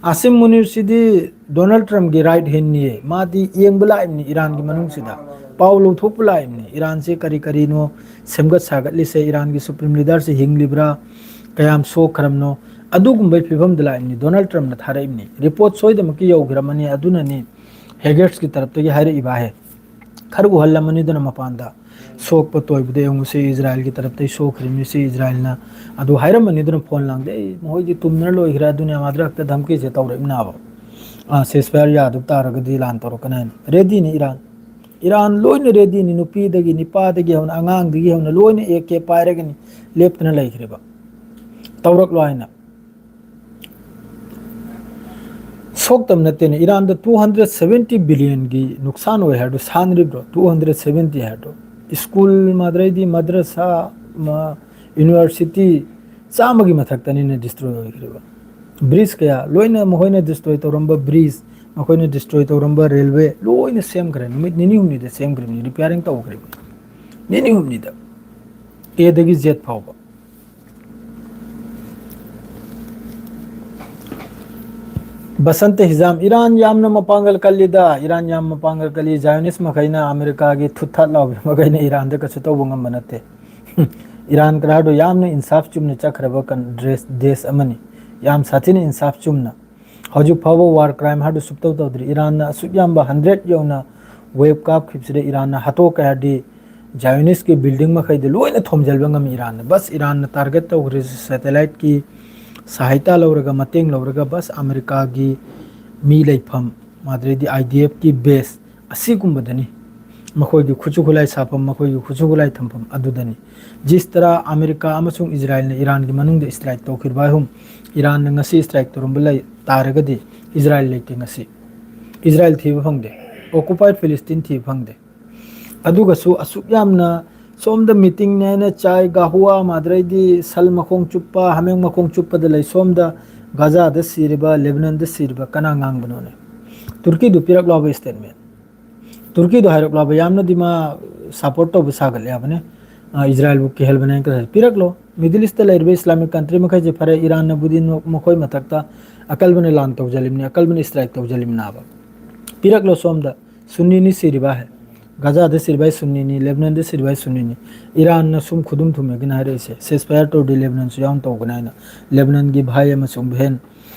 ꯑꯥꯁꯤꯝ ꯃꯨꯅꯤꯔꯁꯤꯗꯤ ꯗꯣꯅꯥꯜꯗ ꯇ꯭ꯔꯝꯞꯀꯤ ꯔꯥꯏꯠ ꯍꯦꯟꯅꯤꯌꯦ꯫ ꯃꯥꯗꯤ ꯌꯦꯡꯕ ꯂꯥꯛꯏꯕꯅꯤ ꯏꯔꯥꯟꯒꯤ ꯃꯅꯨꯡꯁꯤꯗ, ꯄꯥꯎ ꯂꯧꯊꯣꯛꯄ ꯂꯥꯛꯏꯕꯅꯤ꯫ ꯏꯔꯥꯟꯁꯦ ꯀꯔꯤ ꯀꯔꯤꯅꯣ ꯁꯦꯝꯒꯠ ꯁꯥꯒꯠꯂꯤꯁꯦ, ꯏꯔꯥꯟꯒꯤ ꯁꯨꯄ꯭ꯔꯤꯝ ꯂꯤꯗꯔꯁꯦ ꯍꯤꯡꯂꯤꯕ꯭ꯔꯥ, ꯀꯌꯥꯝ ꯁꯣꯛꯈ꯭ꯔꯕꯅꯣ, ꯑꯗꯨꯒꯨꯝꯕꯩ ꯐꯤꯕꯝꯗ ꯂꯥꯛꯏꯕꯅꯤ꯫ ꯗꯣꯅꯥꯜꯗ ꯇ꯭ꯔꯝꯞꯅ ꯊꯥꯔꯛꯏꯕꯅꯤ꯫ ꯔꯤꯄꯣꯔꯠ ꯁꯣꯏꯗꯃꯛꯀꯤ ꯌꯧꯈ꯭ꯔꯝꯃꯅꯤ꯫ ꯑꯗꯨꯅꯅꯤ ꯍꯦꯒꯔꯁꯀꯤ ꯇꯔꯞꯇꯒꯤ ꯍꯥꯏꯔꯛꯏꯕ ꯍꯥꯏ꯫ ꯈꯔ ꯎꯍꯜꯂꯝꯃꯅꯤꯗꯅ ꯃꯄꯥꯟꯗ꯫ ꯁꯣꯛꯄ ꯇꯣꯏꯕꯗ ꯌꯦꯡꯉꯨ, ꯁꯤ ꯏꯖꯔꯥꯏꯜꯒꯤ ꯇꯔꯞꯇꯒꯤ ꯁꯣꯛꯈ꯭ꯔꯤꯕꯅꯤ, ꯁꯤ ꯏꯖꯔꯥꯏꯜꯅ꯫ ꯑꯗꯨ ꯍꯥꯏꯔꯝꯃꯅꯤꯗꯅ ꯐꯣꯟ ꯂꯥꯡꯗ, "ꯑꯩ ꯃꯈꯣꯏꯗꯤ ꯇꯨꯝꯗꯅ ꯂꯣꯏꯈ꯭ꯔꯦ, ꯑꯗꯨꯅ ꯃꯥꯗ꯭ꯔꯛꯇ ꯙꯝꯀꯤꯁꯦ ꯇꯧꯔꯛꯏꯕꯅꯥꯕ꯫ ꯑꯥ, ceasefire ꯌꯥꯗꯕ ꯇꯥꯔꯒꯗꯤ ꯂꯥꯟ ꯇꯧꯔꯛꯀꯅꯤ" ꯍꯥꯏꯅ꯫ ꯔꯦꯗꯤꯅꯤ ꯏꯔꯥꯟ꯫ ꯏꯔꯥꯟ ꯂꯣꯏꯅ ꯔꯦꯗꯤꯅꯤ, ꯅꯨꯄꯤꯗꯒꯤ, ꯅꯤꯄꯥꯗꯒꯤ ꯍꯧꯅ, ꯑꯉꯥꯡꯗꯒꯤ ꯍꯧꯅ ꯂꯣꯏꯅ ꯑꯦ ꯀꯦ ꯄꯥꯏꯔꯒꯅꯤ ꯂꯦꯞꯇꯅ ꯂꯩꯈ꯭ꯔꯤꯕ꯫ ꯇꯧꯔꯛꯂꯣ ꯍꯥꯏꯅ꯫ ꯁꯣꯛꯇꯕ ꯅꯠꯇꯦꯅꯦ, ꯏꯔꯥꯟꯗ two hundred seventy billionꯒꯤ ꯅꯨꯛꯁꯥꯟ ꯑꯣꯏ ꯍꯥꯏꯕꯗꯨ ꯁꯥꯟꯅꯔꯤꯕ꯭ꯔꯣ? Two hundred seventy ꯍꯥꯏꯕꯗꯣ꯫ ꯁ꯭ꯀꯨꯜ, ꯃꯥꯗ꯭ꯔꯩꯗꯤ ꯃꯗ꯭ꯔꯁꯥ, ꯃ-, ꯌꯨꯅꯤꯚꯔꯁꯤꯇꯤ ꯆꯥꯝꯃꯒꯤ ꯃꯊꯛꯇꯅꯤꯅꯦ destroy ꯑꯣꯏꯈ꯭ꯔꯤꯕ꯫ ꯕ꯭ꯔꯤꯖ ꯀꯌꯥ, ꯂꯣꯏꯅ ꯃꯈꯣꯏꯅ destroy ꯇꯧꯔꯝꯕ ꯕ꯭ꯔꯤꯖ, ꯃꯈꯣꯏꯅ destroy ꯇꯧꯔꯝꯕ ꯔꯦꯜꯋꯦ, ꯂꯣꯏꯅ ꯁꯦꯝꯈ꯭ꯔꯦ꯫ ꯅꯨꯃꯤꯠ ꯅꯤꯅꯤ ꯍꯨꯝꯅꯤꯗ ꯁꯦꯝꯈ꯭ꯔꯤꯕꯅꯤ, repairing ꯇꯧꯈ꯭ꯔꯤꯕꯅꯤ꯫ ꯅꯤꯅꯤ ꯍꯨꯝꯅꯤꯗ꯫ ꯑꯦꯗꯒꯤ ꯖꯦꯠ ꯐꯥꯎꯕ꯫ ꯕꯁꯟꯇ ꯍꯤꯖꯥꯝ, ꯏꯔꯥꯟ ꯌꯥꯝꯅ ꯃꯄꯥꯡꯒꯜ ꯀꯜꯂꯤꯗ, ꯏꯔꯥꯟ ꯌꯥꯝ ꯃꯄꯥꯡꯒꯜ ꯀꯜꯂꯤ, ꯖꯥꯏꯑꯣꯅꯤꯁ ꯃꯈꯩꯅ, ꯑꯃꯦꯔꯤꯀꯥꯒꯤ ꯊꯨꯠ ꯊꯥꯠ ꯂꯥꯎꯕꯤ ꯃꯈꯩꯅ ꯏꯔꯥꯟꯗ ꯀꯩꯁꯨ ꯇꯧꯕ ꯉꯝꯕ ꯅꯠꯇꯦ꯫ ꯏꯔꯥꯟ ꯀꯔꯥꯗꯣ ꯌꯥꯝꯅ ꯏꯟꯁꯥꯐ ꯆꯨꯝꯅ ꯆꯠꯈ꯭ꯔꯕ ꯀꯟ-, ꯗ꯭ꯔꯦꯁ, ꯗꯦꯁ ꯑꯃꯅꯤ꯫ ꯌꯥꯝ ꯁꯥꯊꯤꯅ ꯏꯟꯁꯥꯐ ꯆꯨꯝꯅ꯫ ꯍꯧꯖꯤꯛ ꯐꯥꯎꯕ war crime ꯍꯥꯏꯗꯨ ꯁꯨꯞꯇꯧ ꯇꯧꯗ꯭ꯔꯤ꯫ ꯏꯔꯥꯟꯅ ꯑꯁꯨꯛ ꯌꯥꯝꯕ hundred ꯌꯧꯅ wave ꯀꯥꯞꯈꯤꯕꯁꯤꯗ ꯏꯔꯥꯟꯅ ꯍꯥꯠꯇꯣꯛꯀꯦ ꯍꯥꯏꯔꯗꯤ ꯖꯥꯏꯑꯣꯅꯤꯁꯀꯤ building ꯃꯈꯩꯗꯨ ꯂꯣꯏꯅ ꯊꯣꯝꯖꯤꯟꯕ ꯉꯝꯃꯤ ꯏꯔꯥꯟꯅ꯫ ꯕꯁ ꯏꯔꯥꯟꯅ target ꯇꯧꯈ꯭ꯔꯤꯁꯤ satelliteꯀꯤ ꯁꯍꯥꯌꯇꯥ ꯂꯧꯔꯒ, ꯃꯇꯦꯡ ꯂꯧꯔꯒ ꯕꯁ ꯑꯃꯦꯔꯤꯀꯥꯒꯤ ꯃꯤ ꯂꯩꯐꯝ, ꯑꯗꯩꯗꯤ IDFꯀꯤ base, ꯑꯁꯤꯒꯨꯝꯕꯗꯅꯤ꯫ ꯃꯈꯣꯏꯒꯤ ꯈꯨꯠꯁꯨ ꯈꯨꯠꯂꯥꯏ ꯁꯥꯐꯝ, ꯃꯈꯣꯏꯒꯤ ꯈꯨꯠꯁꯨ ꯈꯨꯠꯂꯥꯏ ꯊꯝꯐꯝ ꯑꯗꯨꯗꯅꯤ꯫ ꯖꯤꯁ ꯇꯔꯥ ꯑꯃꯦꯔꯤꯀꯥ ꯑꯃꯁꯨꯡ ꯏꯖꯔꯥꯏꯜꯅ ꯏꯔꯥꯟꯒꯤ ꯃꯅꯨꯡꯗ strike ꯇꯧꯈꯤꯕ ꯍꯥꯏꯍꯨꯝ, ꯏꯔꯥꯟꯅ ꯉꯁꯤ strike ꯇꯧꯔꯝꯕ ꯂꯩ ꯇꯥꯔꯒꯗꯤ ꯏꯖꯔꯥꯏꯜ ꯂꯩꯇꯦ ꯉꯁꯤ꯫ ꯏꯖꯔꯥꯏꯜ ꯊꯤꯕ ꯐꯪꯗꯦ꯫ Occupied Palestine ꯊꯤꯕ ꯐꯪꯗꯦ꯫ ꯑꯗꯨꯒꯁꯨ ꯑꯁꯨꯛ ꯌꯥꯝꯅ ꯁꯣꯝꯗ meetingꯅꯦ ꯍꯥꯏꯅ ꯆꯥꯏ, ꯒꯥꯍꯨꯋꯥ, ꯃꯥꯗ꯭ꯔꯩꯗꯤ ꯁꯜ ꯃꯈꯣꯡ ꯆꯨꯞꯄ, ꯍꯥꯃꯦꯡ ꯃꯈꯣꯡ ꯆꯨꯞꯄꯗ ꯂꯩ꯫ ꯁꯣꯝꯗ ꯒꯥꯖꯥꯗ ꯁꯤꯔꯤꯕ, ꯂꯦꯕꯅꯟꯗ ꯁꯤꯔꯤꯕ ꯀꯅꯥ ꯉꯥꯡꯕꯅꯣꯅꯦ? ꯇꯨꯔꯀꯤꯗꯨ ꯄꯤꯔꯛꯂꯣꯕ statement꯫ ꯇꯨꯔꯀꯤꯗꯣ ꯍꯥꯏꯔꯛꯂꯣꯕ, ꯌꯥꯝꯅꯗꯤ ꯃꯥ support ꯇꯧꯕ ꯁꯥꯒꯠꯂꯦ ꯍꯥꯏꯕꯅꯦ꯫ ꯑ, ꯏꯖꯔꯥꯏꯜꯕꯨ ꯀꯤꯍꯜꯕꯅꯦ ꯍꯥꯏꯅ ꯈꯜꯂꯤ꯫ ꯄꯤꯔꯛꯂꯣ꯫ Middle East ꯂꯩꯔꯤꯕ Islamic country ꯃꯈꯩꯁꯦ, ꯐꯔꯦ, ꯏꯔꯥꯟꯅꯕꯨꯗꯤ ꯅꯣ-, ꯃꯈꯣꯏ ꯃꯊꯛꯇ ꯑꯀꯜꯕꯅ ꯂꯥꯟ ꯇꯧꯖꯜꯂꯤꯕꯅꯤ, ꯑꯀꯜꯕꯅ strike ꯇꯧꯖꯜꯂꯤꯕꯅꯥꯕ꯫ ꯄꯤꯔꯛꯂꯣ ꯁꯣꯝꯗ꯫ ꯁꯨꯟꯅꯤꯅꯤ ꯁꯤꯔꯤꯕ ꯍꯥꯏ꯫ ꯒꯖꯥꯗ ꯁꯤꯔꯤꯕ ꯍꯥꯏ ꯁꯨꯟꯅꯤꯅꯤ, ꯂꯦꯕꯅꯟꯗ ꯁꯤꯔꯤꯕ ꯍꯥꯏ ꯁꯨꯟꯅꯤꯅꯤ꯫ ꯏꯔꯥꯟꯅ ꯁꯨꯝ ꯈꯨꯗꯨꯝ ꯊꯨꯝꯃꯦꯒꯤꯅ ꯍꯥꯏꯔꯛꯏꯁꯦ, ceasefire ꯇꯧꯔꯗꯤ ꯂꯦꯕꯅꯟꯁꯨ ꯌꯥꯎꯅ ꯇꯧꯒꯅꯤ ꯍꯥꯏꯅ꯫ ꯂꯦꯕꯅꯟꯒꯤ ꯚꯥꯏ ꯑꯃꯁꯨꯡ ꯚꯦꯟ,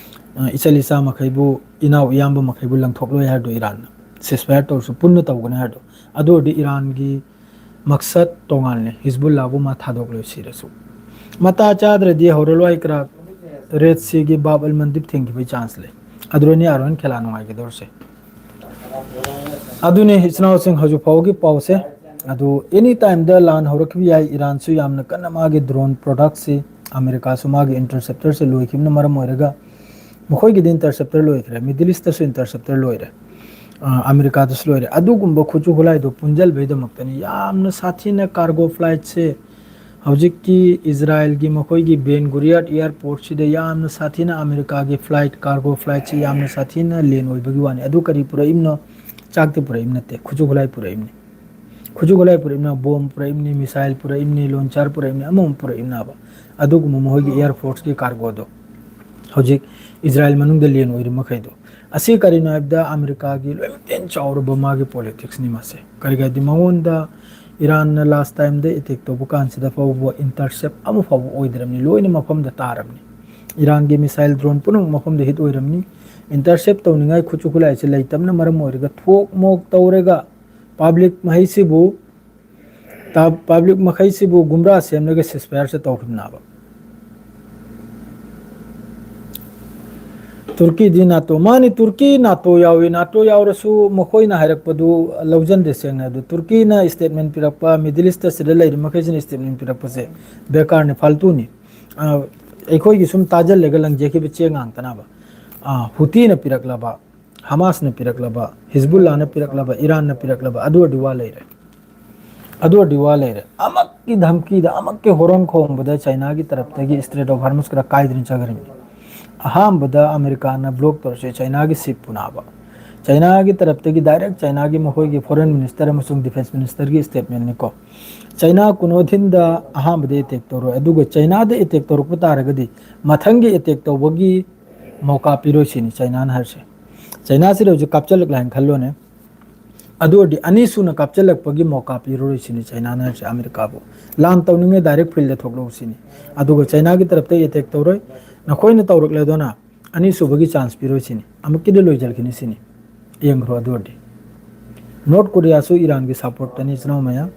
ꯑ, ꯏꯆꯜ ꯏꯆꯥ ꯃꯈꯩꯕꯨ, ꯏꯅꯥꯎ ꯏꯌꯥꯝꯕ ꯃꯈꯩꯕꯨ ꯂꯪꯊꯣꯛꯂꯣꯏ ꯍꯥꯏꯔꯗꯣ ꯏꯔꯥꯟꯅ꯫ Ceasefire ꯇꯧꯔꯁꯨ ꯄꯨꯟꯅ ꯇꯧꯒꯅꯤ ꯍꯥꯏꯔꯗꯣ꯫ ꯑꯗꯨ ꯑꯣꯏꯔꯗꯤ ꯏꯔꯥꯟꯒꯤ ꯃꯛꯁꯠ ꯇꯣꯉꯥꯟꯂꯦ, ꯍꯤꯖꯕꯨꯜꯂꯥꯕꯨ ꯃꯥ ꯊꯥꯗꯣꯛꯂꯣꯏ ꯁꯤꯔꯁꯨ꯫ ꯃꯇꯥ ꯆꯥꯗ꯭ꯔꯗꯤ ꯍꯧꯔꯛꯂꯣꯏ ꯀ꯭ꯔꯥꯛ, Red Sea ꯒꯤ ꯕꯥꯕ ꯑꯜ ꯃꯟꯗꯤꯕ ꯊꯤꯡꯈꯤꯕꯒꯤ chance ꯂꯩ꯫ ꯑꯗꯨꯗꯅꯤ ꯑꯥꯔꯣꯟ ꯈꯦꯂꯥ ꯅꯨꯡꯉꯥꯏꯒꯗꯧꯔꯤꯁꯦ꯫ ꯑꯗꯨꯅꯤ ꯏꯆꯤꯟ ꯏꯅꯥꯎꯁꯤꯡ ꯍꯧꯖꯤꯛ ꯐꯥꯎꯒꯤ ꯄꯥꯎꯁꯦ꯫ ꯑꯗꯨ any time ꯗ ꯂꯥꯟ ꯍꯧꯔꯛꯈꯤꯕ ꯌꯥꯏ꯫ ꯏꯔꯥꯟꯁꯨ ꯌꯥꯝꯅ ꯀꯟꯅ ꯃꯥꯒꯤ drone product ꯁꯤ, ꯑꯃꯦꯔꯤꯀꯥꯁꯨ ꯃꯥꯒꯤ interceptor ꯁꯦ ꯂꯣꯏꯈꯤꯕꯅ ꯃꯔꯝ ꯑꯣꯏꯔꯒ, ꯃꯈꯣꯏꯒꯤꯗꯤ interceptor ꯂꯣꯏꯈ꯭ꯔꯦ, Middle East ꯇꯁꯨ interceptor ꯂꯣꯏꯔꯦ, ꯑ, ꯑꯃꯦꯔꯤꯀꯥꯗꯁꯨ ꯂꯣꯏꯔꯦ꯫ ꯑꯗꯨꯒꯨꯝꯕ ꯈꯨꯠꯁꯨ ꯈꯨꯠꯂꯥꯏꯗꯣ ꯄꯨꯟꯁꯤꯟꯕꯩꯗꯃꯛꯇꯅꯤ ꯌꯥꯝꯅ ꯁꯥꯊꯤꯅ cargo flight ꯁꯦ ꯍꯧꯖꯤꯛꯀꯤ ꯏꯖꯔꯥꯏꯜꯒꯤ ꯃꯈꯣꯏꯒꯤ ꯕꯦꯟ ꯒꯨꯔꯤꯌꯥꯠ airport ꯁꯤꯗ ꯌꯥꯝꯅ ꯁꯥꯊꯤꯅ ꯑꯃꯦꯔꯤꯀꯥꯒꯤ flight, cargo flight ꯁꯤ ꯌꯥꯝꯅ ꯁꯥꯊꯤꯅ ꯂꯦꯟ ꯑꯣꯏꯕꯒꯤ ꯋꯥꯅꯤ꯫ ꯑꯗꯨ ꯀꯔꯤ ꯄꯨꯔꯛꯏꯕꯅꯣ? ꯆꯥꯛꯇꯤ ꯄꯨꯔꯛꯏꯕ ꯅꯠꯇꯦ, ꯈꯨꯠꯁꯨ ꯈꯨꯠꯂꯥꯏ ꯄꯨꯔꯛꯏꯕꯅꯤ꯫ ꯈꯨꯠꯁꯨ ꯈꯨꯠꯂꯥꯏ ꯄꯨꯔꯛꯏꯕꯅ, bomb ꯄꯨꯔꯛꯏꯕꯅꯤ, missile ꯄꯨꯔꯛꯏꯕꯅꯤ, launcher ꯄꯨꯔꯛꯏꯕꯅꯤ, ꯑꯃꯃꯝ ꯄꯨꯔꯛꯏꯕꯅꯕ꯫ ꯑꯗꯨꯒꯨꯝꯕ ꯃꯈꯣꯏꯒꯤ air force ꯀꯤ cargo ꯗꯣ ꯍꯧꯖꯤꯛ ꯏꯖꯔꯥꯏꯜ ꯃꯅꯨꯡꯗ ꯂꯦꯟ ꯑꯣꯏꯔꯤ ꯃꯈꯩꯗꯣ꯫ ꯑꯁꯤ ꯀꯔꯤꯅꯣ ꯍꯥꯏꯕꯗ ꯑꯃꯦꯔꯤꯀꯥꯒꯤ ꯂꯣꯏꯅ ꯃꯇꯦꯟ ꯆꯥꯎꯔꯕ ꯃꯥꯒꯤ politics ꯅꯤ ꯃꯁꯦ꯫ ꯀꯔꯤꯒꯤ ꯍꯥꯏꯗꯤ ꯃꯉꯣꯟꯗ ꯏꯔꯥꯟꯅ last time ꯗ attack ꯇꯧꯕ ꯀꯥꯟꯁꯤꯗ ꯐꯥꯎꯕ intercept ꯑꯃ ꯐꯥꯎꯕ ꯑꯣꯏꯗ꯭ꯔꯕꯅꯤ, ꯂꯣꯏꯅ ꯃꯐꯝꯗ ꯇꯥꯔꯕꯅꯤ꯫ ꯏꯔꯥꯟꯒꯤ missile drone ꯄꯨꯝꯅꯃꯛ ꯃꯐꯝꯗ hit ꯑꯣꯏꯔꯕꯅꯤ꯫ Intercept ꯇꯧꯅꯤꯡꯉꯥꯏ ꯈꯨꯠꯁꯨ ꯈꯨꯠꯂꯥꯏꯁꯦ ꯂꯩꯇꯕꯅ ꯃꯔꯝ ꯑꯣꯏꯔꯒ ꯊꯣꯛ ꯃꯣꯛ ꯇꯧꯔꯒ public ꯃꯍꯩꯁꯤꯕꯨ ꯇ-, public ꯃꯈꯩꯁꯤꯕꯨ ꯒꯨꯝꯕ꯭ꯔꯥ ꯁꯦꯝꯂꯒ ceasefire ꯁꯦ ꯇꯧꯈꯤꯕꯅꯦꯕ꯫ ꯇꯨꯔꯀꯤꯗꯤ ꯅꯥꯇꯣ, ꯃꯥꯅꯤ, ꯇꯨꯔꯀꯤ ꯅꯥꯇꯣ ꯌꯥꯎꯏ, ꯅꯥꯇꯣ ꯌꯥꯎꯔꯁꯨ ꯃꯈꯣꯏꯅ ꯍꯥꯏꯔꯛꯄꯗꯨ ꯂꯧꯖꯟꯗꯦ꯫ ꯁꯦꯡꯅ ꯍꯥꯏꯕꯗ ꯇꯨꯔꯀꯤꯅ statement ꯄꯤꯔꯛꯄ, Middle East ꯇ ꯁꯤꯗ ꯂꯩꯔꯤ ꯃꯈꯩꯁꯤꯅ statement ꯄꯤꯔꯛꯄꯁꯦ ꯕꯦꯀꯥꯔꯅꯤ, ꯐꯥꯜꯇꯨꯅꯤ꯫ ꯑ, ꯑꯩꯈꯣꯏꯒꯤ ꯁꯨꯝ ꯇꯥꯖꯜꯂꯒ ꯂꯪꯖꯈꯤꯕ ꯆꯦ ꯉꯥꯛꯇꯅꯕ꯫ ꯑ, ꯍꯨꯇꯤꯅ ꯄꯤꯔꯛꯂꯕ, ꯍꯃꯥꯁꯅ ꯄꯤꯔꯛꯂꯕ, ꯍꯤꯖꯕꯨꯜꯂꯥꯅ ꯄꯤꯔꯛꯂꯕ, ꯏꯔꯥꯟꯅ ꯄꯤꯔꯛꯂꯕ, ꯑꯗꯨ ꯑꯣꯏꯔꯗꯤ ꯋꯥ ꯂꯩꯔꯦ꯫ ꯑꯗꯨ ꯑꯣꯏꯔꯗꯤ ꯋꯥ ꯂꯩꯔꯦ꯫ ꯑꯃꯛꯀꯤ ꯙꯝꯀꯤꯗ, ꯑꯃꯛꯀꯤ ꯍꯣꯔꯣꯟ ꯈꯣꯡꯕꯗ ꯆꯥꯏꯅꯥꯒꯤ ꯇꯔꯞꯇꯒꯤ Strait of Hormuz ꯈꯔ ꯀꯥꯏꯗꯅ ꯆꯠꯈ꯭ꯔꯤꯕꯅꯤ꯫ ꯑꯍꯥꯟꯕꯗ ꯑꯃꯦꯔꯤꯀꯥꯅ block ꯇꯧꯔꯁꯦ ꯆꯥꯏꯅꯥꯒꯤ ship ꯄꯨꯅꯕ꯫ ꯆꯩꯅꯥꯒꯤ ꯇꯔꯞꯇꯒꯤ ꯗꯥꯏꯔꯦꯛ ꯆꯩꯅꯥꯒꯤ ꯃꯈꯣꯏꯒꯤ ꯐꯣꯔꯦꯟ ꯃꯤꯅꯤꯁꯇꯔ ꯑꯃꯁꯨꯡ ꯗꯤꯐꯦꯟꯁ ꯃꯤꯅꯤꯁꯇꯔꯒꯤ ꯁ꯭ꯇꯦꯠꯃꯦꯟꯅꯤꯀꯣ꯫ ꯆꯩꯅꯥ ꯀꯨꯅꯣꯊꯤꯟꯗ ꯑꯍꯥꯟꯕꯗ ꯑꯦꯇꯦꯛ ꯇꯧꯔꯣꯏ, ꯑꯗꯨꯒ ꯆꯩꯅꯥꯗ ꯑꯦꯇꯦꯛ ꯇꯧꯔꯛꯄ ꯇꯥꯔꯒꯗꯤ ꯃꯊꯪꯒꯤ ꯑꯦꯇꯦꯛ ꯇꯧꯕꯒꯤ ꯃꯧꯀꯥ ꯄꯤꯔꯣꯏ ꯁꯤꯅꯤ ꯆꯩꯅꯥꯅ ꯍꯥꯏꯔꯤꯁꯦ꯫ ꯆꯩꯅꯥꯁꯤꯗ ꯍꯧꯖꯤꯛ ꯀꯥꯞꯆꯜꯂꯛꯂꯦ ꯍꯥꯏꯅ ꯈꯜꯂꯣꯅꯦ꯫ ꯑꯗꯨ ꯑꯣꯏꯔꯗꯤ ꯑꯅꯤꯁꯨꯅ ꯀꯥꯞꯆꯜꯂꯛꯄꯒꯤ ꯃꯧꯀꯥ ꯄꯤꯔꯔꯣꯏ ꯁꯤꯅꯤ ꯆꯩꯅꯥꯅ ꯍꯥꯏꯔꯤꯁꯦ ꯑꯃꯦꯔꯤꯀꯥꯕꯨ꯫ ꯂꯥꯟ ꯇꯧꯅꯤꯡꯉꯦ ꯗꯥꯏꯔꯦꯛ ꯐꯤꯜꯗ ꯊꯣꯛꯂꯛꯎ ꯁꯤꯅꯤ꯫ ꯑꯗꯨꯒ ꯆꯩꯅꯥꯒꯤ ꯇꯔꯞꯇ ꯑꯦꯇꯦꯛ ꯇꯧꯔꯣꯏ, ꯅꯈꯣꯏꯅ ꯇꯧꯔꯛꯂꯦꯗꯅ ꯑꯅꯤꯁꯨꯕꯒꯤ ꯆꯥꯟꯁ ꯄꯤꯔꯣꯏ ꯁꯤꯅꯤ, ꯑꯃꯨꯛꯀꯤꯗꯤ ꯂꯣꯏꯖꯔꯛꯈꯤꯅꯤ ꯁꯤꯅꯤ꯫ ꯌꯦꯡꯈ꯭ꯔꯣ ꯑꯗꯨ ꯑꯣꯏꯔꯗꯤ꯫ ꯅꯣꯔꯠ ꯀꯣꯔꯤꯌꯥꯁꯨ ꯏꯔꯥꯟꯒꯤ ꯁꯞꯄꯣꯔꯠꯇꯅꯤ ꯏꯆꯤꯟ ꯏꯅꯥꯎ ꯃꯌꯥꯝ꯫